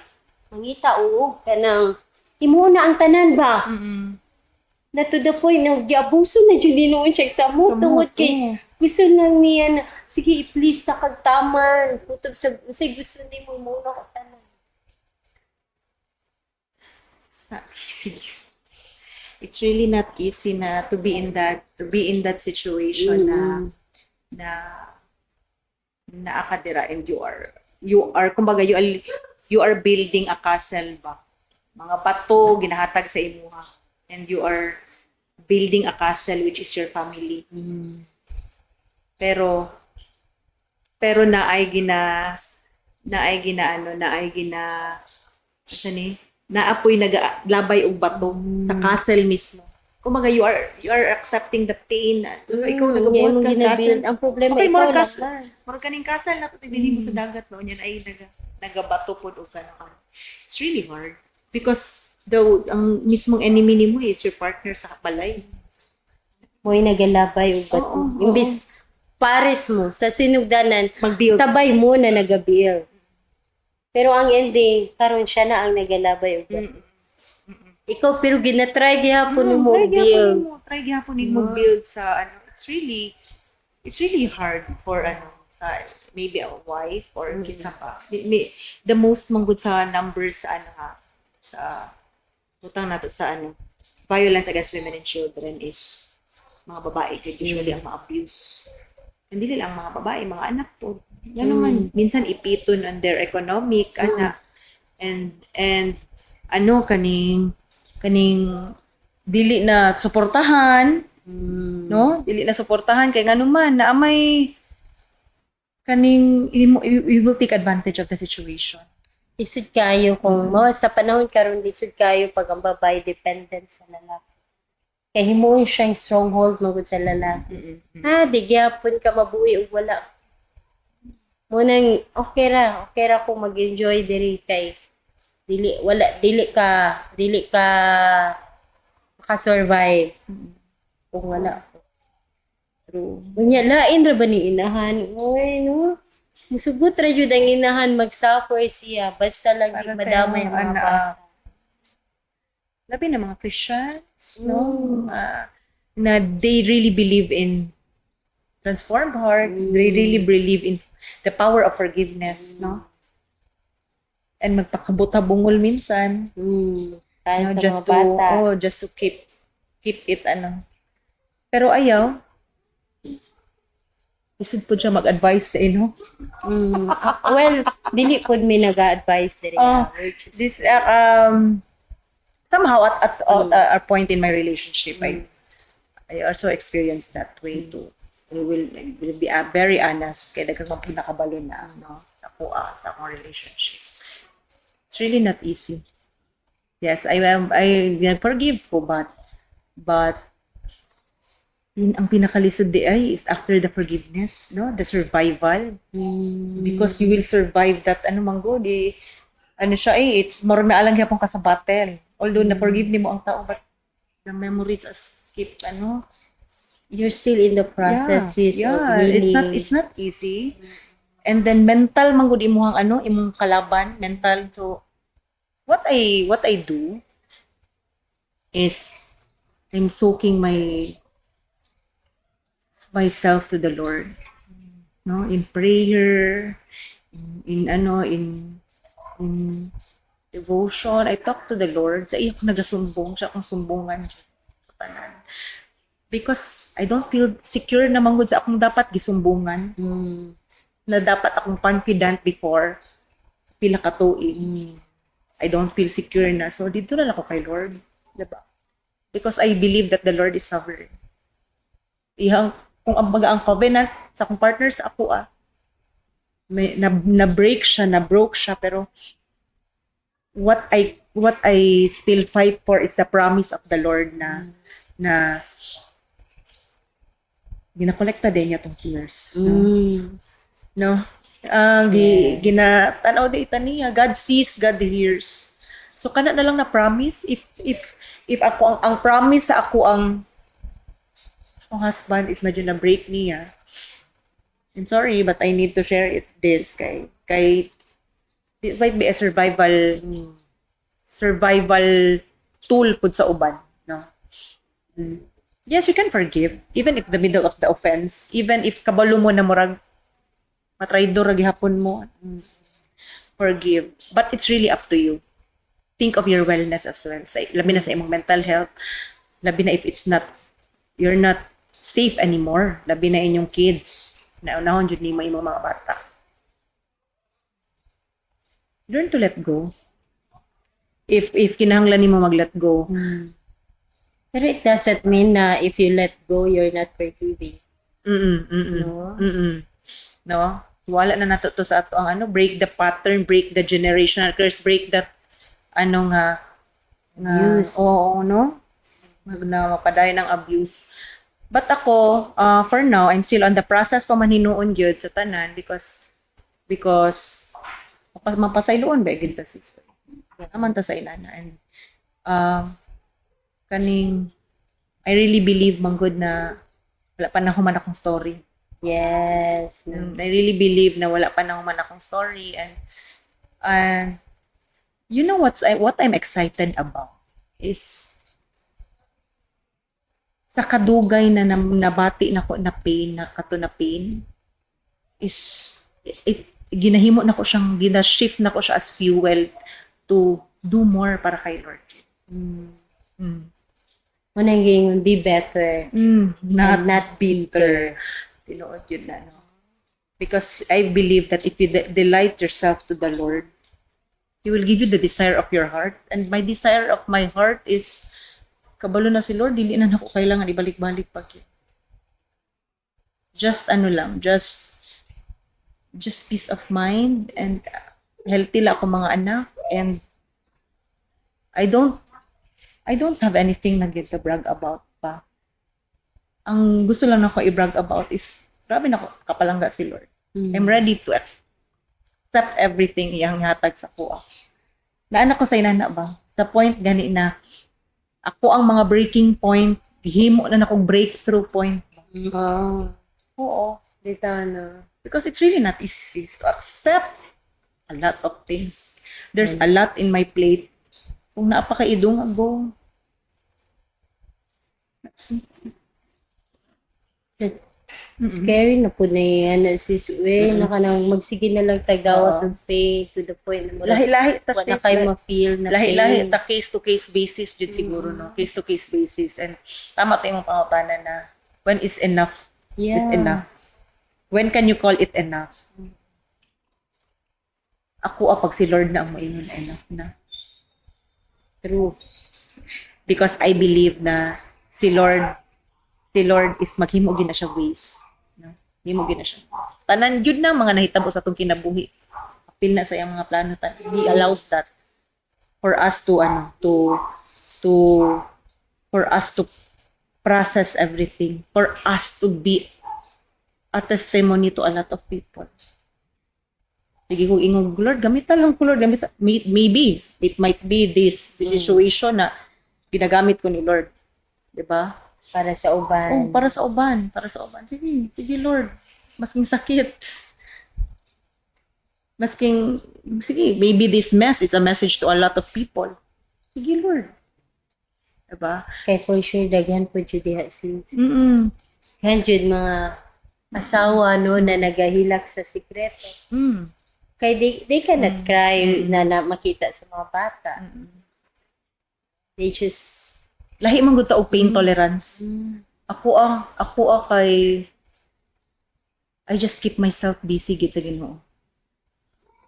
Speaker 2: Mangita og kanang imo na ang tanan ba? Na to the point na giabuso na jud noon siya sa mo
Speaker 1: Sa
Speaker 2: tungod
Speaker 1: mo,
Speaker 2: kay gusto lang niya na sige, i-please sa kag taman kutob sa unsay gusto nimo, mo na ko tanan.
Speaker 1: It's not easy. It's really not easy na to be in that situation na na naakadira and you are kumbaga you are building a castle ba, mga bato ginahatag sa imuha and you are building a castle which is your family, pero pero naay gina ano, naay gina asa ni naapoy nagalabay og bato sa castle mismo. Kumbaga you are accepting the pain. Ikaw nagabuhat
Speaker 2: imong
Speaker 1: kang
Speaker 2: ginabuild.
Speaker 1: castle.
Speaker 2: Ang problema,
Speaker 1: Okay,
Speaker 2: ikaw
Speaker 1: murag
Speaker 2: lang ba?
Speaker 1: Murag kaning castle na to bilhin mo sa dagat, no, nya ay nagabato pod og kanang. It's really hard because the ang mismong enemy nimo is your partner sa balay.
Speaker 2: Mo'y nagalabay og bato.
Speaker 1: Oo, oo.
Speaker 2: Imbis pares mo sa sinugdanan,
Speaker 1: Mag-build.
Speaker 2: Sabay mo na nagabuild. Pero ang ending, karon siya na ang nagalabay og bato. Ikaw pero ginatry gihapon mo
Speaker 1: Try gyapon
Speaker 2: build.
Speaker 1: nimo, try gyapon nimo build sa ano. It's really hard for ano sa maybe a wife or kinsa pa. The most manggod sa numbers sa ano ha, sa butang nato sa ano, violence against women and children is mga babae kay usually ang ma-abuse. Hindi lang mga babae, mga anak po. Yan naman, minsan ipiton on their economic, ana. And ano, kaning, kaning, dili na suportahan, no? Dili na suportahan kay ngano man na may kaning you will take advantage of the situation.
Speaker 2: Lisod kayo kung mo sa panahon karon, lisod kayo pag ang babae dependent sa lalaki. Kay himuon siyang stronghold mo gud sa lalaki. Ha, di gyapon ka mabuhi og wala. Munang okay ra kung mag-enjoy diri kay dili wala dili ka maka-survive kung wala.
Speaker 1: True.
Speaker 2: Unya lain ra ba ni inahan? Oy, no. Musugot ra jud ang inahan, mag-suffer siya basta lang di
Speaker 1: Para sa
Speaker 2: madamay
Speaker 1: imong
Speaker 2: ang mga
Speaker 1: anak.
Speaker 2: bata.
Speaker 1: Labi na mga Christians, no? Na they really believe in transformed heart. They really believe in the power of forgiveness, no? And magpakabuta-bungol minsan.
Speaker 2: Dahil
Speaker 1: No,
Speaker 2: sa
Speaker 1: just
Speaker 2: mga
Speaker 1: to
Speaker 2: bata.
Speaker 1: Oh, just to keep it ano. Pero ayaw. Isud po siya mag-advise ta no.
Speaker 2: Ah, well, dili pud mi naga-advise diri.
Speaker 1: Oh,
Speaker 2: ah. We're just-
Speaker 1: This somehow at our point in my relationship, I I also experienced that way too. We will be very honest kay daghan man pud nakabalo na, no, sa kuha sa akong relationship. It's really not easy. Yes, I forgive ko, but yun ang pinakalisod diay is after the forgiveness, no? The survival. Because you will survive that, ano man gud eh, ano siya eh, it's more na alang gyapon ka sa battle. Although na-forgive nimo ang tao, but the memories as keep ano.
Speaker 2: You're still in the processes of healing.
Speaker 1: It's not easy. And then mental man gud imuhang ano, imong kalaban, mental. So what I do is I'm soaking my myself to the Lord. No, in prayer, in ano, in devotion, I talk to the Lord. Sa iya ko nagasumbong, siya akong sumbungan. Tanan. Because I don't feel secure na man gud sa akong dapat gisumbungan na dapat akong confident before sa pila ka tuig. I don't feel secure na. So dito na lang ako kay Lord, 'di ba? Because I believe that the Lord is sovereign. Ihang kung ang baga ang covenant sa akong partner sa ako may na break siya, na broke siya, pero what I still fight for is the promise of the Lord na ginakolekta din niya tong tears. No? No? Ang gina tanaw di ita niya. God sees, God hears. So kana na lang na promise, if ako ang promise sa ako ang akong husband is medyo na break niya. I'm sorry, but I need to share it this kay this might be a survival tool pud sa uban, no? Yes, you can forgive even if the middle of the offense, even if kabalo mo na murag matraidor ra gihapon mo. Forgive, but it's really up to you. Think of your wellness as well. Sa, labi na sa imong mental health, labi na if it's not you're not safe anymore, labi na inyong kids na unahon jud nimo imong mga bata. Learn to let go. If kinahanglan nimo mag-let go.
Speaker 2: Pero it doesn't mean na if you let go, you're not forgiving. No?
Speaker 1: No? Wala na nato to sa ato ang ano, break the pattern, break the generational curse, break that ano nga
Speaker 2: Abuse.
Speaker 1: Oo, no? Na mapadayon ng abuse. But ako, for now, I'm still on the process pa man hinuon gyud sa tanan because mapasayloon ba gyud ta, sister. Naman ta sa inana and kaning I really believe man gud na wala pa na human akong story.
Speaker 2: Yes. No.
Speaker 1: I really believe na wala pa na human akong story and you know what I'm excited about is sa kadugay na nabati na ko na pain na kato na pain is it ginahimo na ko siyang gina-shift na ko siya as fuel to do more para kay Lord.
Speaker 2: Unang giingon, be better
Speaker 1: Not,
Speaker 2: and not bitter.
Speaker 1: Tinuod yun na, no? Because I believe that if you delight yourself to the Lord, He will give you the desire of your heart. And my desire of my heart is, kabalo na si Lord, dili na nako kailangan ibalik-balik pa. Just ano lang, just peace of mind and healthy lang ako mga anak and I don't have anything na to brag about pa. Ang gusto lang nako i-brag about is grabe na ko kapalangga si Lord. I'm ready to accept everything iyang hatag sa kuha. Naan ako sa inana ba? Sa point gani na ako ang mga breaking point, gihimo na nakong breakthrough point.
Speaker 2: Oh,
Speaker 1: Oo.
Speaker 2: Dito no.
Speaker 1: Because it's really not easy, sis, to accept a lot of things. There's a lot in my plate. Kung napakaidong ago. That's
Speaker 2: Scary na po na yan. Sis, we, na kanang magsige na lang tagawat
Speaker 1: Oo.
Speaker 2: ng pain to the point na murag
Speaker 1: Lahi-lahi ta
Speaker 2: wa na
Speaker 1: sis,
Speaker 2: kayo ma-feel na
Speaker 1: lahi-lahi
Speaker 2: pain.
Speaker 1: ta case to case basis jud siguro, no, case to case basis, and tama ta imong pangutana na when is enough is enough. When can you call it enough? Ako pag si Lord na ang maingon na enough na.
Speaker 2: True.
Speaker 1: Because I believe na si Lord Si Lord is maghimo gyud na siya ways. No? Himo gyud na siya ways. Tanan gyud na mga nahitabo sa atong kinabuhi. Apil na sa iyang mga plano tan. He allows that for us to ano to for us to process everything, for us to be a testimony to a lot of people. Sige kung ingog, "Lord, gamita lang ko, Lord, gamita." Maybe, it might be this situation na ginagamit ko ni Lord. Diba?
Speaker 2: Para sa uban.
Speaker 1: Oh, para sa uban, para sa uban. Sige, sige Lord. Masking sakit. Masking, sige, maybe this mess is a message to a lot of people. Sige, Lord. Diba?
Speaker 2: Kay for sure, daghan po jud diha, sis. Daghan jud mga asawa, no, na nagahilak sa sikreto. Kay they cannot cry na makita sa mga bata. They just
Speaker 1: Lahi man gud ta og pain tolerance. Ako ah kay I just keep myself busy gid sa Ginoo.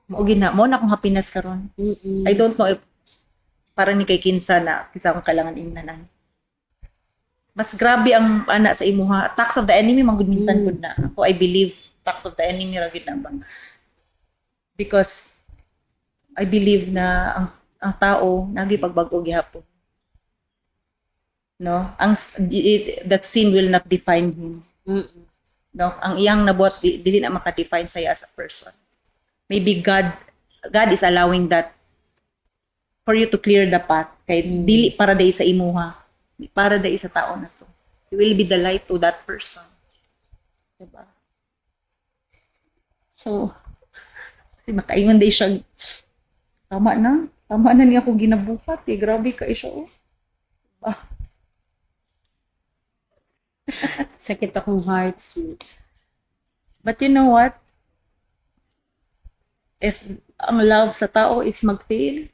Speaker 1: Mao gina, mao na akong happiness karon. I don't know if para ni kay kinsa na kinsa akong kailangan ingnanan. Mas grabe ang ana sa imuha. Attacks of the enemy man gud minsan gud na. Ako, I believe attacks of the enemy ra gid na ba. Because I believe na ang tao nagi pagbag-o gihapon. No? That sin will not define him. No? Ang iyang nabuhat dili na maka-define saya as a person. Maybe God is allowing that for you to clear the path kay dili para dai sa imuha, para dai sa tao na to. You will be the light to that person. Diba? So, kasi makaingon day siya, tama na. Tama na niya ako ginabuhat eh. Grabe ka siya, oh. Diba?
Speaker 2: Sakit akong heart, sis.
Speaker 1: But you know what? If ang love sa tao is mag-fail,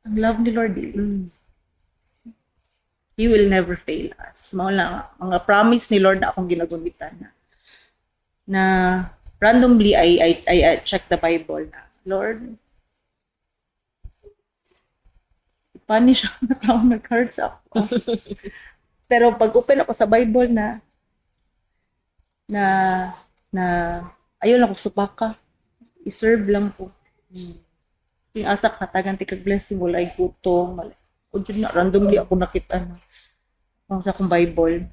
Speaker 1: ang love ni Lord, He will never fail us. Mao lang, mga promise ni Lord na akong ginagunitan na randomly I check the Bible na, "Lord, punish ang mga tao nag-hurt sa ako." Pero pag open ako sa Bible na ayaw lang ko supaka. I-serve lang ko. Yung asa hatagan ti kag blessing, walay gutom. O dyan na, randomly ako nakita na ang sa akong Bible.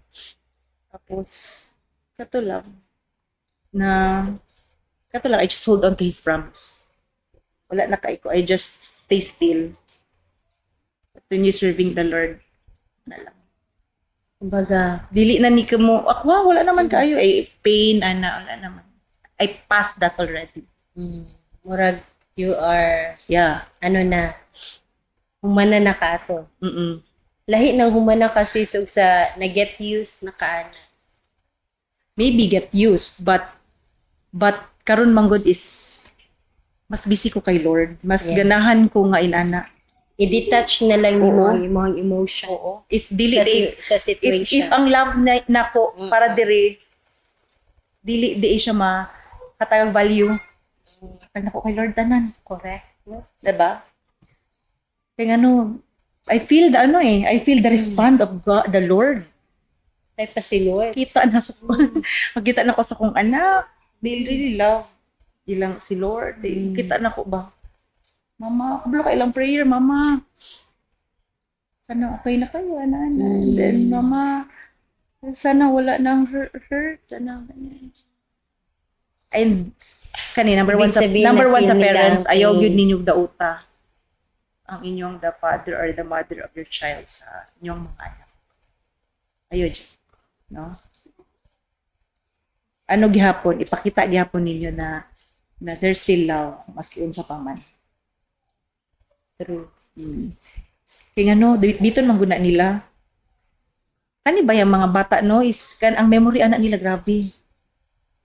Speaker 1: Tapos, kato lang, na, kato lang, I just hold on to His promise. Wala na kay ko. I just stay still. Continue serving the Lord na lang.
Speaker 2: Kumbaga,
Speaker 1: Dili na ni mo, ako ah, wala naman kayo. Ay, pain, ana, wala naman. I passed that already.
Speaker 2: Murag you are, ano na, humana na ka ato. Lahi ng humana kasi ug sa na-get used na ka ana.
Speaker 1: Maybe get used, but karon manggod is mas busy ko kay Lord. Mas ganahan ko nga inana.
Speaker 2: I-detach na lang nimo ang imong emotion
Speaker 1: Oo. If dili
Speaker 2: sa, sa situation.
Speaker 1: If ang love na nako para dire dili di siya ma hatagag value. Hatag nako kay Lord tanan.
Speaker 2: Correct. No?
Speaker 1: Diba? Kaya ano, I feel the ano eh, I feel the response of God, the Lord.
Speaker 2: Ay pa si Lord.
Speaker 1: Kita na sa makita na ko sa kong anak. They really love ilang si Lord. They, kita na ko ba? "Mama, kabalo ka ilang prayer, Mama. Sana okay na kayo, ana, ana." And then, "Mama, sana wala nang hurt. Sana, ganyan." And, kani, number
Speaker 2: Ibig
Speaker 1: one sa,
Speaker 2: sabihin,
Speaker 1: number one sa
Speaker 2: na-feel nila
Speaker 1: parents,
Speaker 2: ang
Speaker 1: ayaw
Speaker 2: pain.
Speaker 1: Yun ninyo dauta ang inyong the father or the mother of your child sa inyong mga anak. Ayaw dyan. No? Ano gihapon, ipakita gihapon ninyo na there's still love maski unsa pa man.
Speaker 2: True.
Speaker 1: Kaya ano, dito man guna nila. Kani ba yung mga bata, no, is kan ang memory ana nila grabe.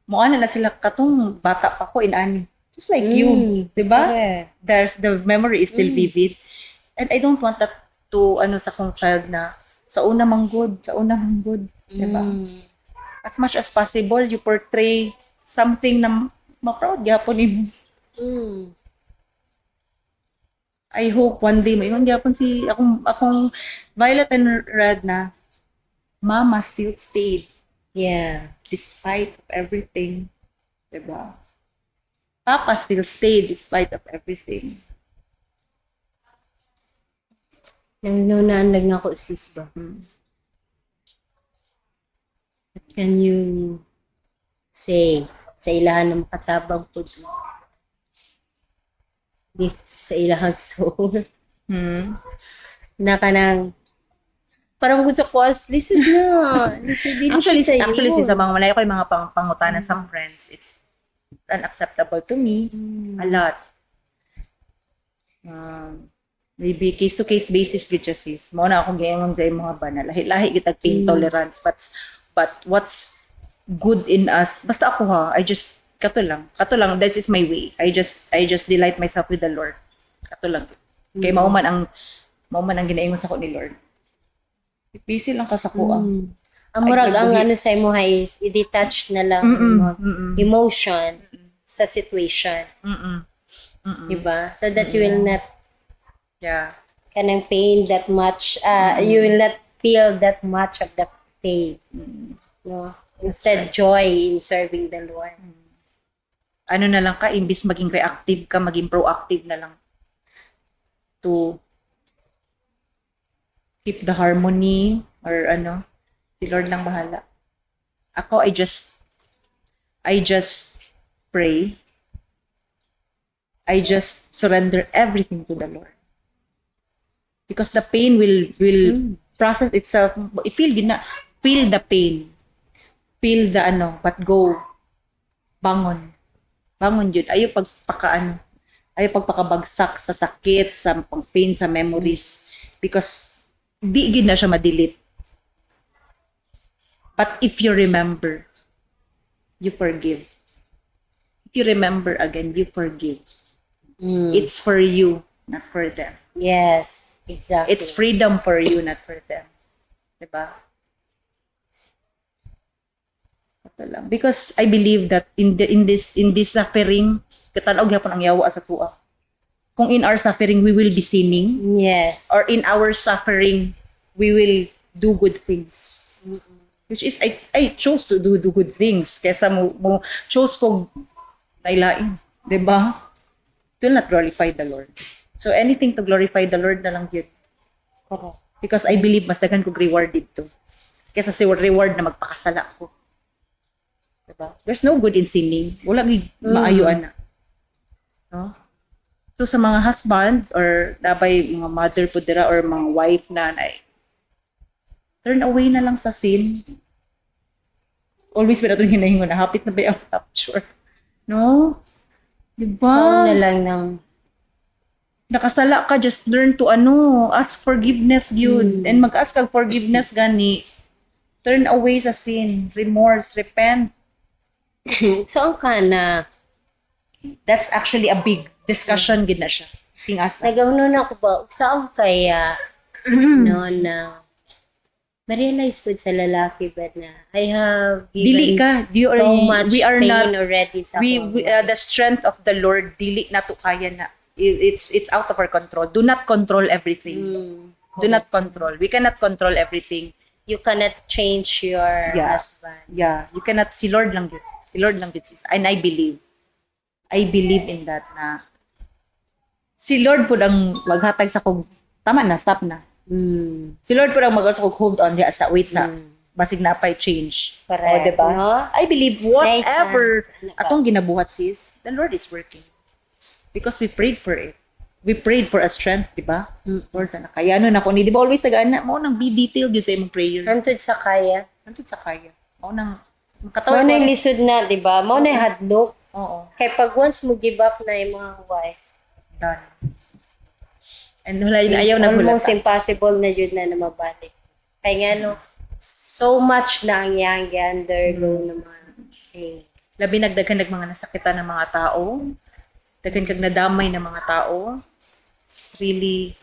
Speaker 1: Mo ana na sila katong bata pa ko inani. Just like you, 'di ba?
Speaker 2: Correct.
Speaker 1: There's the memory is still vivid. And I don't want that to ano sa kong child na sa una man good, sa una man good, 'di ba? As much as possible, you portray something na ma-proud gyapon nimo. I hope one day maingon gyapon si akong Violet and Red na
Speaker 4: Mama still stayed despite of everything. Diba? Papa still stayed despite of everything.
Speaker 2: Nanunaan lang ako, sis ba? What can you say sa ilahan ng makatabang po gift sa ilahang soul na kanang parang gusto ko as lisod na lisod dili
Speaker 1: Actually,
Speaker 2: siya sa'yo.
Speaker 1: actually, sis, sa mga malayo ko yung mga pangutana sa friends, it's unacceptable to me. A lot. Maybe case-to-case basis gyud siya, sis. Mao na akong giingon sa imong mga bana. Lahi-lahi gyud pain tolerance, but what's good in us, basta ako ha, I just kato lang. Kato lang, this is my way. I just delight myself with the Lord. Kato lang. Kay mao man ang ginaingon sa ko ni Lord. Busy lang ka sa kuha.
Speaker 2: Ang murag
Speaker 1: Ay,
Speaker 2: ang
Speaker 1: nagbuhi.
Speaker 2: ano sa imo is i-detach na lang ang mga emotion sa situation, diba? So that you will not kanang pain that much, you will not feel that much of the pain, no? Instead, joy in serving the Lord.
Speaker 1: Ano na lang ka, imbis maging reactive ka, maging proactive na lang to keep the harmony or ano, si Lord lang bahala. Ako, I just pray. I just surrender everything to the Lord. Because the pain will process itself. Feel yun na, feel the pain. Feel the ano, but go. Bangon. Bangon yun. Ayaw pagpaka ano, ayaw pagpakabagsak sa sakit, sa pang pain, sa memories. Because di gyud na siya ma-delete. But if you remember, you forgive. If you remember again, you forgive. It's for you, not for them. It's freedom for you, not for them. Diba? Ito lang. Because I believe that in this suffering, katanaw gyapon ang yawa sa tuwa. Kung in our suffering we will be sinning or in our suffering we will do good things. Which is I chose to do good things kaysa mo chose ko lailain, 'di ba? To not glorify the Lord. So anything to glorify the Lord na lang yun.
Speaker 2: Correct.
Speaker 1: Because I believe mas daghan kog reward dito. Kaysa sa reward na magpakasala ko. Diba? There's no good in sinning. Wala gyud maayo ana. No? So sa mga husband or dabay mga mother po dira or mga wife na ay turn away na lang sa sin. Always ba natong hinahingon na hapit na ba ang rapture? No? Diba?
Speaker 2: So, na lang ng
Speaker 1: Nakasala ka, just learn to ano, ask forgiveness yun. And mag-ask kag forgiveness gani. Turn away sa sin, remorse, repent.
Speaker 2: So ang kana
Speaker 1: That's actually a big discussion gid na siya. Asking asa.
Speaker 2: Nagawno na ako ba saan kaya no na ma-realize po sa lalaki ba na I have given
Speaker 1: Dili ka, you are,
Speaker 2: so much
Speaker 1: we are
Speaker 2: pain
Speaker 1: not
Speaker 2: already sa akong
Speaker 1: we the strength of the Lord, dili na to kaya na. It's out of our control. Do not control everything. Do not control. We cannot control everything.
Speaker 2: You cannot change your husband.
Speaker 1: Yeah, you cannot. Si Lord lang yun. Si Lord lang yun, sis. And I believe. I believe in that na si Lord po ang maghatag sa kog tama na, stop na. Si Lord po ang mag sa kog hold on diya sa wait sa basig na pa'y change.
Speaker 2: Correct.
Speaker 1: O, diba?
Speaker 2: No?
Speaker 1: I believe whatever
Speaker 2: chance. Ano ba?
Speaker 1: atong ginabuhat, sis, the Lord is working. Because we prayed for it. We prayed for a strength, di ba? Lord, sana kaya no na ko ni, di ba always tagaan na mo nang be detailed yun sa imong prayer.
Speaker 2: Hantod sa kaya.
Speaker 1: Hantod sa kaya. Mao nang
Speaker 2: Mao
Speaker 1: makatawa
Speaker 2: na yung lisod na, di ba? Mao na yung hadlok.
Speaker 1: Oo.
Speaker 2: Kay pag once mo give up na yung mga wife,
Speaker 1: Done. And wala yun, ayaw na
Speaker 2: almost impossible na yun na mabalik. Kaya nga no, so much na ang iyang undergo na mga pain.
Speaker 1: Labi nagdaghan nag mga nasakitan ng mga tao. Daghan kag nadamay ng mga tao. It's really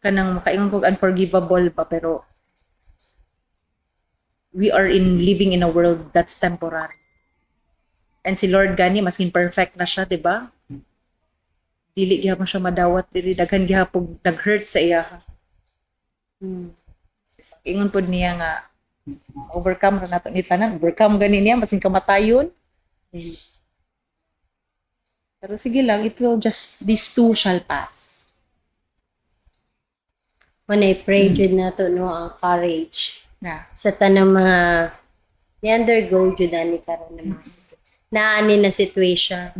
Speaker 1: kanang makaingon kog unforgivable pa, pero we are in living in a world that's temporary. And si Lord gani maskin perfect na siya, 'di ba? Dili gihapon siya madawat diri, daghan gihapon nag-hurt sa iya. Ingon pod niya nga overcome ra nato ni tanan, overcome gani niya basin kamatayon. Pero sige lang, it will just, these two shall pass.
Speaker 2: When I pray jud nato, no, ang courage
Speaker 1: Na.
Speaker 2: sa tanang mga ni-undergo jud ani karon na mga naani na situation.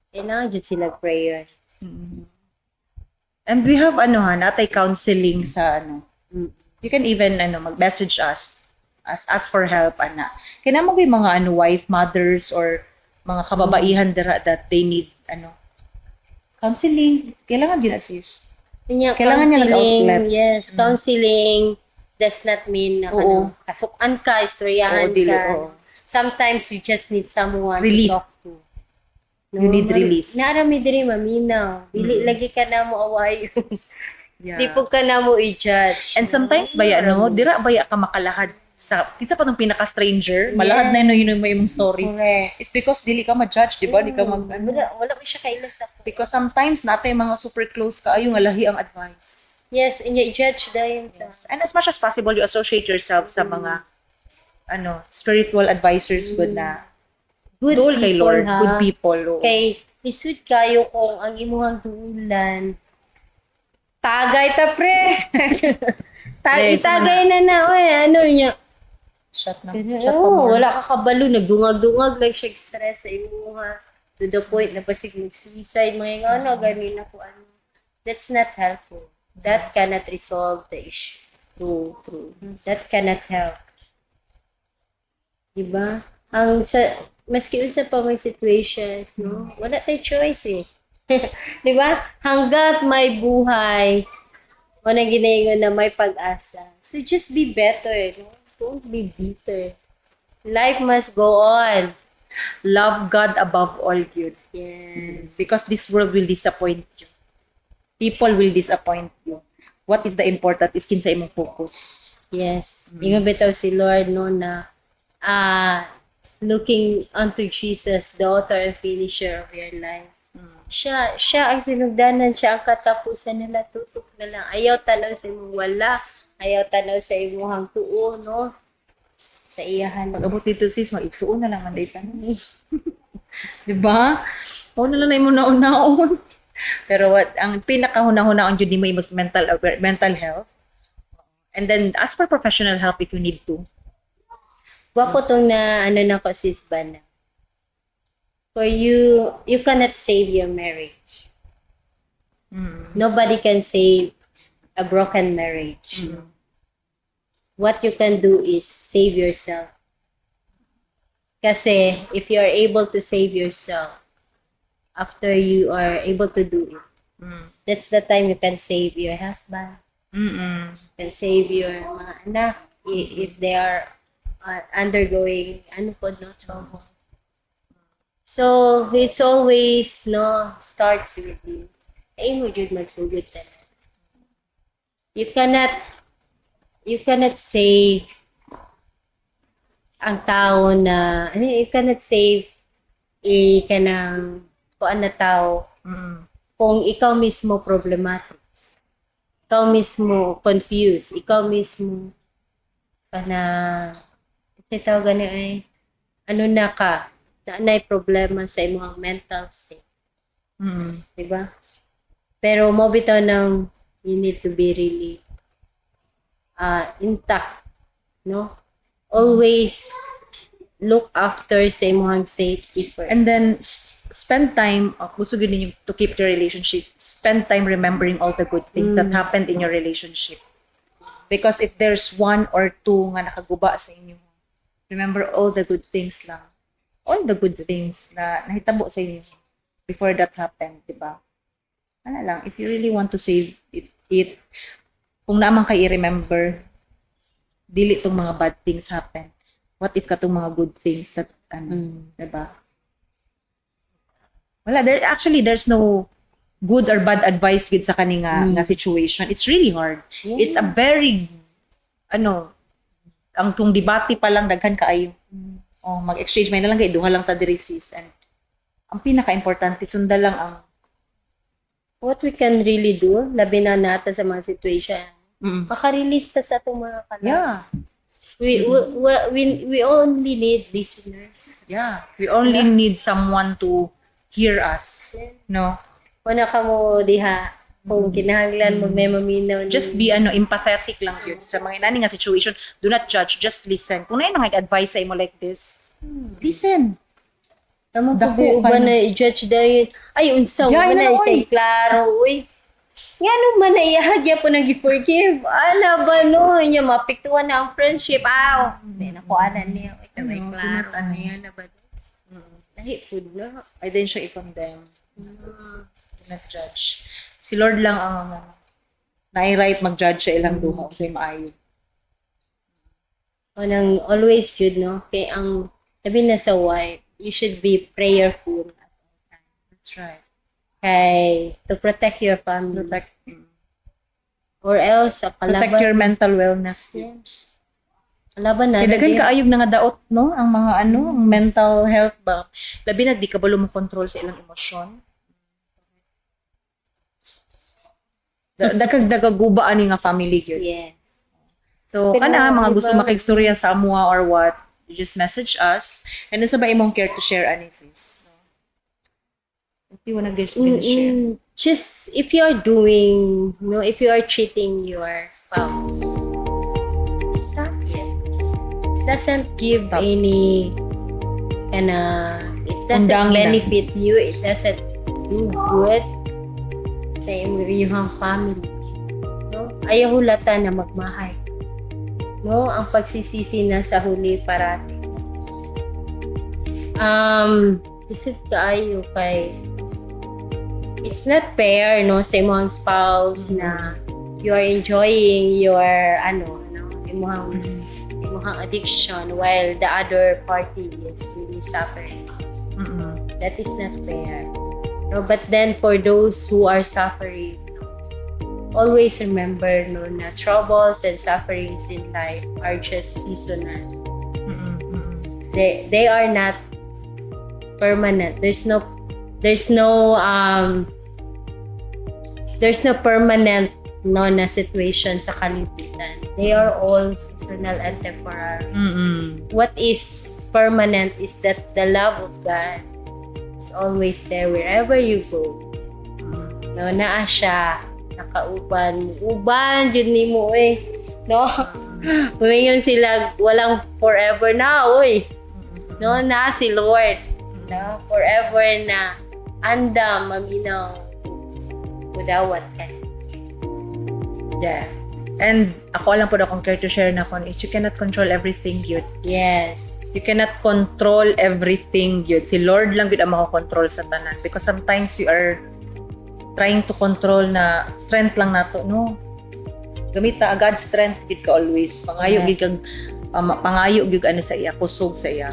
Speaker 2: Kailangan jud sila prayer.
Speaker 1: And we have ano ha, natay counseling sa ano. You can even ano mag-message us as ask for help ana. Kaya mo yung mga ano wife, mothers or mga kababaihan dira that they need ano counseling. Kailangan din assist.
Speaker 2: Kanya,
Speaker 1: Kailangan niya
Speaker 2: counseling,
Speaker 1: nag-outlet.
Speaker 2: yes, counseling does not mean na
Speaker 1: Oo.
Speaker 2: kanang kasukan ka, istoryahan
Speaker 1: Oo, dili,
Speaker 2: ka.
Speaker 1: oo.
Speaker 2: Sometimes you just need someone
Speaker 1: Release.
Speaker 2: to talk to.
Speaker 1: You need release.
Speaker 2: Narami diri maminaw. Dili lagi ka na mo away.
Speaker 1: Yeah.
Speaker 2: Di po ka na mo i-judge.
Speaker 1: And sometimes baya no, dira baya ka makalahad sa kinsa pa tong pinaka stranger, malahad na yun mo imong story.
Speaker 2: Correct.
Speaker 1: It's because dili ka ma-judge, di ba? Di ka mag ano.
Speaker 2: Wala, wala mo siya kaila sa
Speaker 1: Because sometimes natay mga super close ka ayo nga lahi ang advice.
Speaker 2: Yes, and you i-judge dayon ka.
Speaker 1: Yes. And as much as possible, you associate yourself sa mga ano spiritual advisors good na
Speaker 2: Good
Speaker 1: duol kay
Speaker 2: people,
Speaker 1: Lord,
Speaker 2: ha?
Speaker 1: good people. Oo.
Speaker 2: Kay lisod kayo kung ang imuhang duulan. Tagay ta, pre.
Speaker 1: Yes,
Speaker 2: Tagay na na oy, ano niya.
Speaker 1: Shot na. Shot pa
Speaker 2: Oo,
Speaker 1: more.
Speaker 2: wala ka kabalo, nagdungag-dungag like siya stress sa imuha. To the point na pasig mag-suicide, mga ano, ganin ako ano. That's not helpful. That cannot resolve the issue.
Speaker 4: True, true.
Speaker 2: That cannot help. Diba? Ang sa maski unsa pa may situation, no? Wala tay choice eh. Diba? Hanggat may buhay, wala ginaingon na may pag-asa. So just be better, no? Don't be bitter. Life must go on.
Speaker 1: Love God above all good.
Speaker 2: Yes.
Speaker 1: Because this world will disappoint you. People will disappoint you. What is the important is kinsa imong focus.
Speaker 2: Yes. Ingon bitaw si Lord, no, na looking unto Jesus, the author and finisher of your life. Siya ang sinugdanan, siya ang katapusan nila, tutok na lang. Ayaw tanaw sa imong wala, ayaw tanaw sa imong tuo, no? Sa iyahan.
Speaker 1: Pag abot dito sis, mag-igsuon na lang man day tanan. Di ba? O na lang na imo naon-naon. Pero what ang pinakahuna-hunaon jud nimo imong mental health. And then ask for professional help if you need to.
Speaker 2: Gwapo tong na ano na ko, sis ba na. For you, you cannot save your marriage. Nobody can save a broken marriage. What you can do is save yourself. Kasi if you are able to save yourself, after you are able to do it, that's the time you can save your husband, can save your mga anak if they are undergoing ano po, no, trouble. So, it's always, no, starts with you. Ay mo jud magsugod tanan. You cannot save ang tao na, ano, you cannot save i kanang kuan na tao kung ikaw mismo problematic. Ikaw mismo confused. Ikaw mismo kana kasi tawag gani ay ano na ka na nay problema sa imong mental state, di ba? Pero mo bitaw nang you need to be really intact, no? Always look after sa imong safety first.
Speaker 1: And then spend time, gusto gyud ninyo to keep your relationship, spend time remembering all the good things that happened in your relationship. Because if there's one or two nga nakaguba sa inyo, remember all the good things lang. All the good things na nahitabo sa inyo before that happened, di ba? Ano lang, if you really want to save it kung naman kay i-remember, dili tong mga bad things happen. What if katong mga good things that, ano, di ba? Wala, there actually there's no good or bad advice gud sa kani nga situation. It's really hard. It's a very ano ang tung debate pa lang daghan kaayo. Oh, mag-exchange may na lang kay duha lang ta diri sis and ang pinaka-importante sunda lang ang
Speaker 2: What we can really do, labi na natin sa mga situation, Makarelease ta sa atong mga kalag. We only need listeners.
Speaker 1: Yeah. We only need someone to hear us. No?
Speaker 2: Wala ka mo diha kung kinahanglan mo may maminaw ni-
Speaker 1: Just be ano, empathetic lang yun sa mga inani nga situation. Do not judge, just listen. Kung naay mga advice sa imo like this, listen.
Speaker 2: Tama po
Speaker 1: Dako
Speaker 2: ba
Speaker 1: ka
Speaker 2: uban na i-judge dahil ay unsa
Speaker 1: Yeah,
Speaker 2: man na
Speaker 1: ina, oy.
Speaker 2: kay klaro, uy. Nga no man na iyahag po nang gi-forgive. Ana ba no nya maapektuhan na ang friendship. Aw, di na ko ana niya. Uy, kay
Speaker 1: Ano,
Speaker 2: klaro
Speaker 1: do not, ano.
Speaker 2: na ba? Lahi pud na.
Speaker 1: Ay din siya i-condemn. Do not judge. Si Lord lang ang ano, naay right mag-judge sa ilang duha unsay maayo.
Speaker 2: Unang always good, no, kay ang sabi na sa wife, you should be prayerful
Speaker 1: That's right.
Speaker 2: kay to protect your family
Speaker 1: Protect
Speaker 2: or else ang
Speaker 1: protect
Speaker 2: kalaban
Speaker 1: your mental wellness.
Speaker 2: Yeah. Kalaban na
Speaker 1: Kay daghan
Speaker 2: na
Speaker 1: kaayog na nga daot, no, ang mga ano, ang mental health ba. Labi na di ka balo mo control sa ilang emosyon. Dagkag nagaguba ani nga family gyud. So
Speaker 2: Pero,
Speaker 1: kana mga gusto
Speaker 2: diba-
Speaker 1: makigstorya sa amoa or what, you just message us. And then sa ba imong care to share ani, sis? If you wanna get share.
Speaker 2: Just if you are doing, no, if you are cheating your spouse, stop it. Doesn't give
Speaker 1: Stop.
Speaker 2: Any kana, it doesn't
Speaker 1: Undangin na.
Speaker 2: Benefit you, it doesn't do good sa inyong family. No? Ayaw hulata na magmahal. No, ang pagsisisi na sa huli parati. Isip kaayo kay it's not fair, no, sa imong spouse na you are enjoying your ano no imong addiction while the other party is really suffering. That is not fair, no? But then for those who are suffering, no, always remember, no, na troubles and sufferings in life are just seasonal. They are not permanent. There's no permanent, no, na situation sa kalibutan. They are all seasonal and temporary. What is permanent is that the love of God is always there wherever you go, no? Naa siya nakauban, uban jud nimo eh, no? Muingon sila walang forever na, oy, no? Na si Lord, no, forever na andam maminaw, mudawat ka.
Speaker 1: Yeah. And ako lang po akong care to share na kon is you cannot control everything yun. You cannot control everything yun. Si Lord lang gyud ang makakontrol sa tanan because sometimes you are trying to control na strength lang nato, no? Gamita God's strength gid ka always. Pangayo gid kag pangayo gyud ano sa iya, kusog sa iya.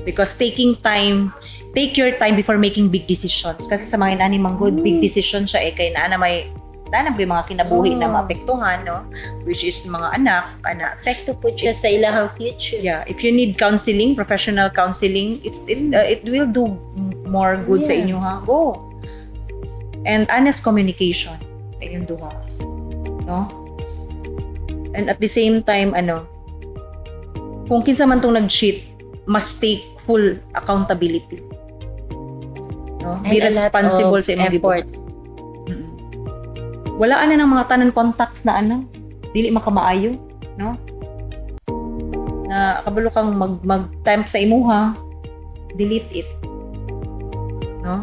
Speaker 1: Because take your time before making big decisions. Kasi sa mga inani man good, big decision siya eh kay naa na may naa na may mga kinabuhi na maapektuhan, no? Which is mga anak, ana.
Speaker 2: Epekto po siya sa ilahang future.
Speaker 1: Yeah, if you need counseling, professional counseling, it will do more good sa inyo ha. Go. And honest communication sa inyong duha. No? And at the same time, ano, kung kinsa man tong nag-cheat, must take full accountability. No?
Speaker 2: And
Speaker 1: Be
Speaker 2: a lot
Speaker 1: responsible
Speaker 2: of
Speaker 1: sa imong
Speaker 2: effort.
Speaker 1: gibuhat. Wala ana ng mga tanan contacts na ano, dili makamaayo, no? Na kabalo kang mag tempt sa imuha, delete it. No?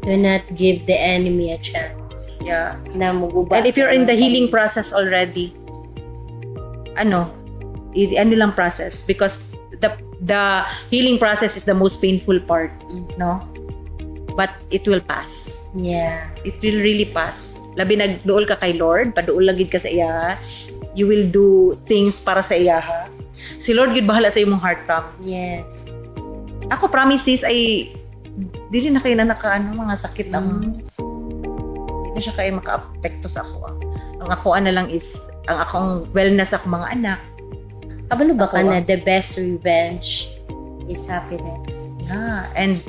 Speaker 2: Do not give the enemy a chance na muguba
Speaker 1: And if
Speaker 2: sa
Speaker 1: you're in the
Speaker 2: imong
Speaker 1: healing
Speaker 2: family.
Speaker 1: Process already, ano, ano lang process because the healing process is the most painful part, no? But it will pass. It will really pass. Labi nagduol ka kay Lord, paduol lang gid ka sa iya. You will do things para sa iya ha. Si Lord gid bahala sa imong heart, promise. Ako promises ay dili na kayo na naka ano, mga sakit ang hindi na siya kayo maka-apekto sa ako. Ah. Ang ako na lang is ang akong wellness, ako mga anak.
Speaker 2: Kabalo ba ka
Speaker 1: Ako,
Speaker 2: na the best revenge is happiness?
Speaker 1: Yeah, and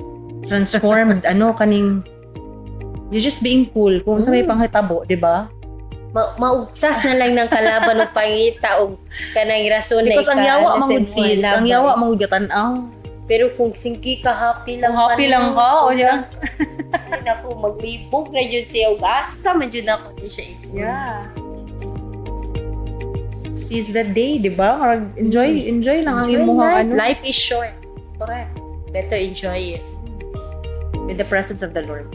Speaker 1: transformed ano kaning you just being cool kung sa may panghitabo, di ba?
Speaker 2: Maugtas na lang ng kalaban og pangita og kanang rason na
Speaker 1: Because ang
Speaker 2: ika-
Speaker 1: yawa
Speaker 2: ano sa
Speaker 1: mangud
Speaker 2: imuha
Speaker 1: sis, ang
Speaker 2: labay.
Speaker 1: yawa mangud gatan-aw.
Speaker 2: Pero kung singki ka, happy lang
Speaker 1: Kung happy
Speaker 2: pa
Speaker 1: lang
Speaker 2: rin.
Speaker 1: ka, o yeah.
Speaker 2: Ay, naku, maglibog na yun siya. Ug asa man jud ako ni siya ikon.
Speaker 1: Yeah. Seize the day, di ba? Marag enjoy, enjoy lang ang
Speaker 2: Enjoy
Speaker 1: imuhang
Speaker 2: life.
Speaker 1: ano.
Speaker 2: Life is short.
Speaker 1: Correct.
Speaker 2: Better enjoy it.
Speaker 1: With the presence of the Lord.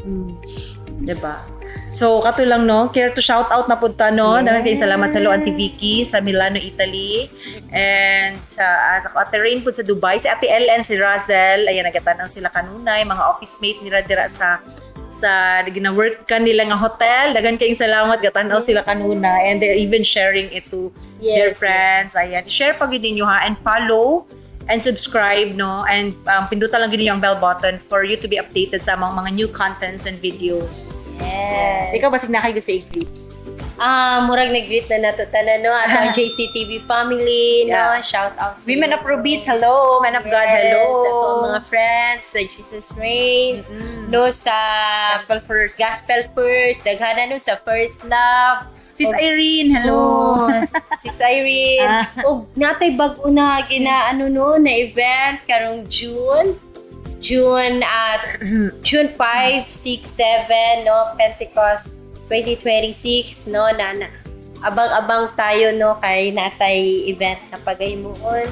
Speaker 1: Di ba? So, kato lang, no? Care to shout out na punta, no?
Speaker 2: Yes.
Speaker 1: Dahil kay salamat, hello, Auntie Vicky sa Milano, Italy. And sa Ate Rain po sa Dubai. Si Ate LN, si Razel. Ayan, nagatanaw sila kanunay. Mga office mate nila dira sa gina-work kanila nga hotel. Daghan kayong salamat, gatanaw sila kanuna. And they're even sharing it to their friends. Ayan. Share pag yun ninyo ha and follow and subscribe, no? And pindutan lang yun yung bell button for you to be updated sa mga new contents and videos.
Speaker 2: Yes.
Speaker 1: Ikaw ba na kayo sa i-greet?
Speaker 2: Ah, murag nag-greet na nato tanan, no, at ang JCTV family, no.
Speaker 1: Yeah.
Speaker 2: Shout out sa
Speaker 1: Women of Rubies, hello! Men of God,
Speaker 2: Yes,
Speaker 1: hello!
Speaker 2: ato ang mga friends sa Jesus Reigns, no, sa
Speaker 1: Gospel First.
Speaker 2: Gospel First, daghana no sa First Love.
Speaker 1: Sis Irene, hello!
Speaker 2: Oh, Sis Irene.
Speaker 1: Ah.
Speaker 2: Og natay bag-o na gina ano no na event karong June. June at June 5, 6, 7, no, Pentecost 2026, no, na abang-abang tayo, no, kay natay event na pagahimuon.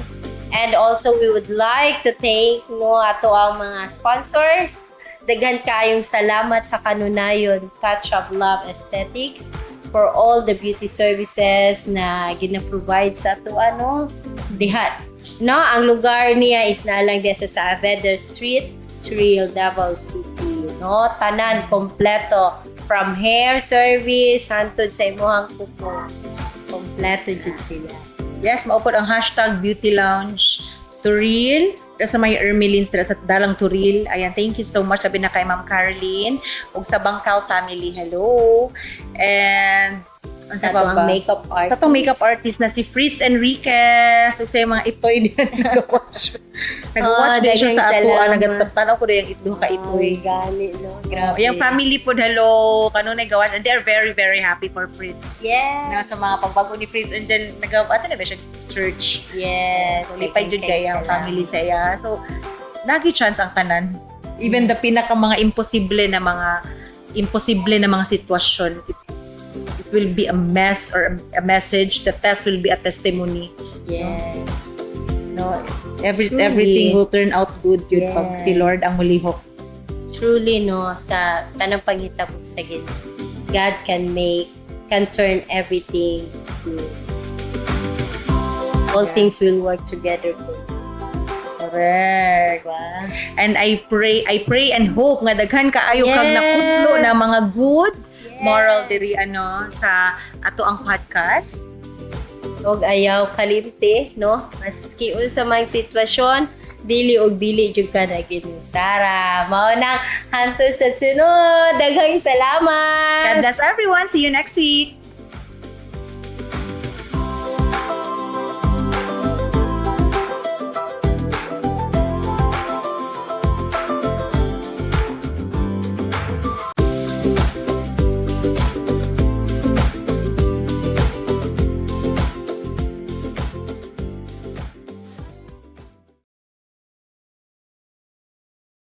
Speaker 2: And also we would like to thank, no, ato ang mga sponsors. Daghan kayong salamat sa kanunayon Touch of Love Aesthetics for all the beauty services na gina-provide sa ato ano diha. No, ang lugar niya is nalang diha sa Saavedra Street, Triel, Davao City. No, tanan kompleto from hair service hantod sa imuhang kuko. Kompleto jud sila.
Speaker 1: Yes, maupod ang #BeautyLoungeTuril. Sa may Ermelins, dira sa Dalang Turil. Ayan, thank you so much. Labi na kay Ma'am Caroline. Ug sa Bangkal family, hello. And, ang
Speaker 2: Sa
Speaker 1: sa
Speaker 2: ato ang
Speaker 1: pa ba?
Speaker 2: makeup artist.
Speaker 1: Sa atong makeup artist na si Fritz Enriquez. Ug sa iyang mga itoy din nag-watch. Nag-watch
Speaker 2: Oh,
Speaker 1: din siya
Speaker 2: daghang
Speaker 1: sa ato.
Speaker 2: salamat.
Speaker 1: Nagatap-tanaw ko rin yung ito ka itoy.
Speaker 2: Ay, gani, no? Grabe.
Speaker 1: Yung family po, hello. Kanunay gawa. And they are very, very happy for Fritz.
Speaker 2: Yes.
Speaker 1: Na sa mga pagbago ni Fritz. And then, nag ato na ba siya church?
Speaker 2: Yes.
Speaker 1: So, lipay jud kay ang
Speaker 2: Salamat.
Speaker 1: family sa iya. So, nagi chance ang tanan. Even the pinaka mga imposible na mga sitwasyon, it will be a mess or a message. The test will be a testimony.
Speaker 2: Yes.
Speaker 1: No,
Speaker 2: Truly.
Speaker 1: everything will turn out good yun pag si Lord ang mulihok.
Speaker 2: Truly, no, sa tanang panghitabo sa Ginoo, God can turn everything good. All things will work together for you.
Speaker 1: Correct.
Speaker 2: Diba?
Speaker 1: And I pray and hope nga daghan kaayo kag nakutlo na mga good moral diri ano sa ato ang podcast.
Speaker 2: Og ayaw kalimti, no? Maski unsa mang sitwasyon, dili og dili jud ka na Sara. Mao nang hangtod sa sunod. Daghang salamat.
Speaker 1: God bless everyone. See you next week.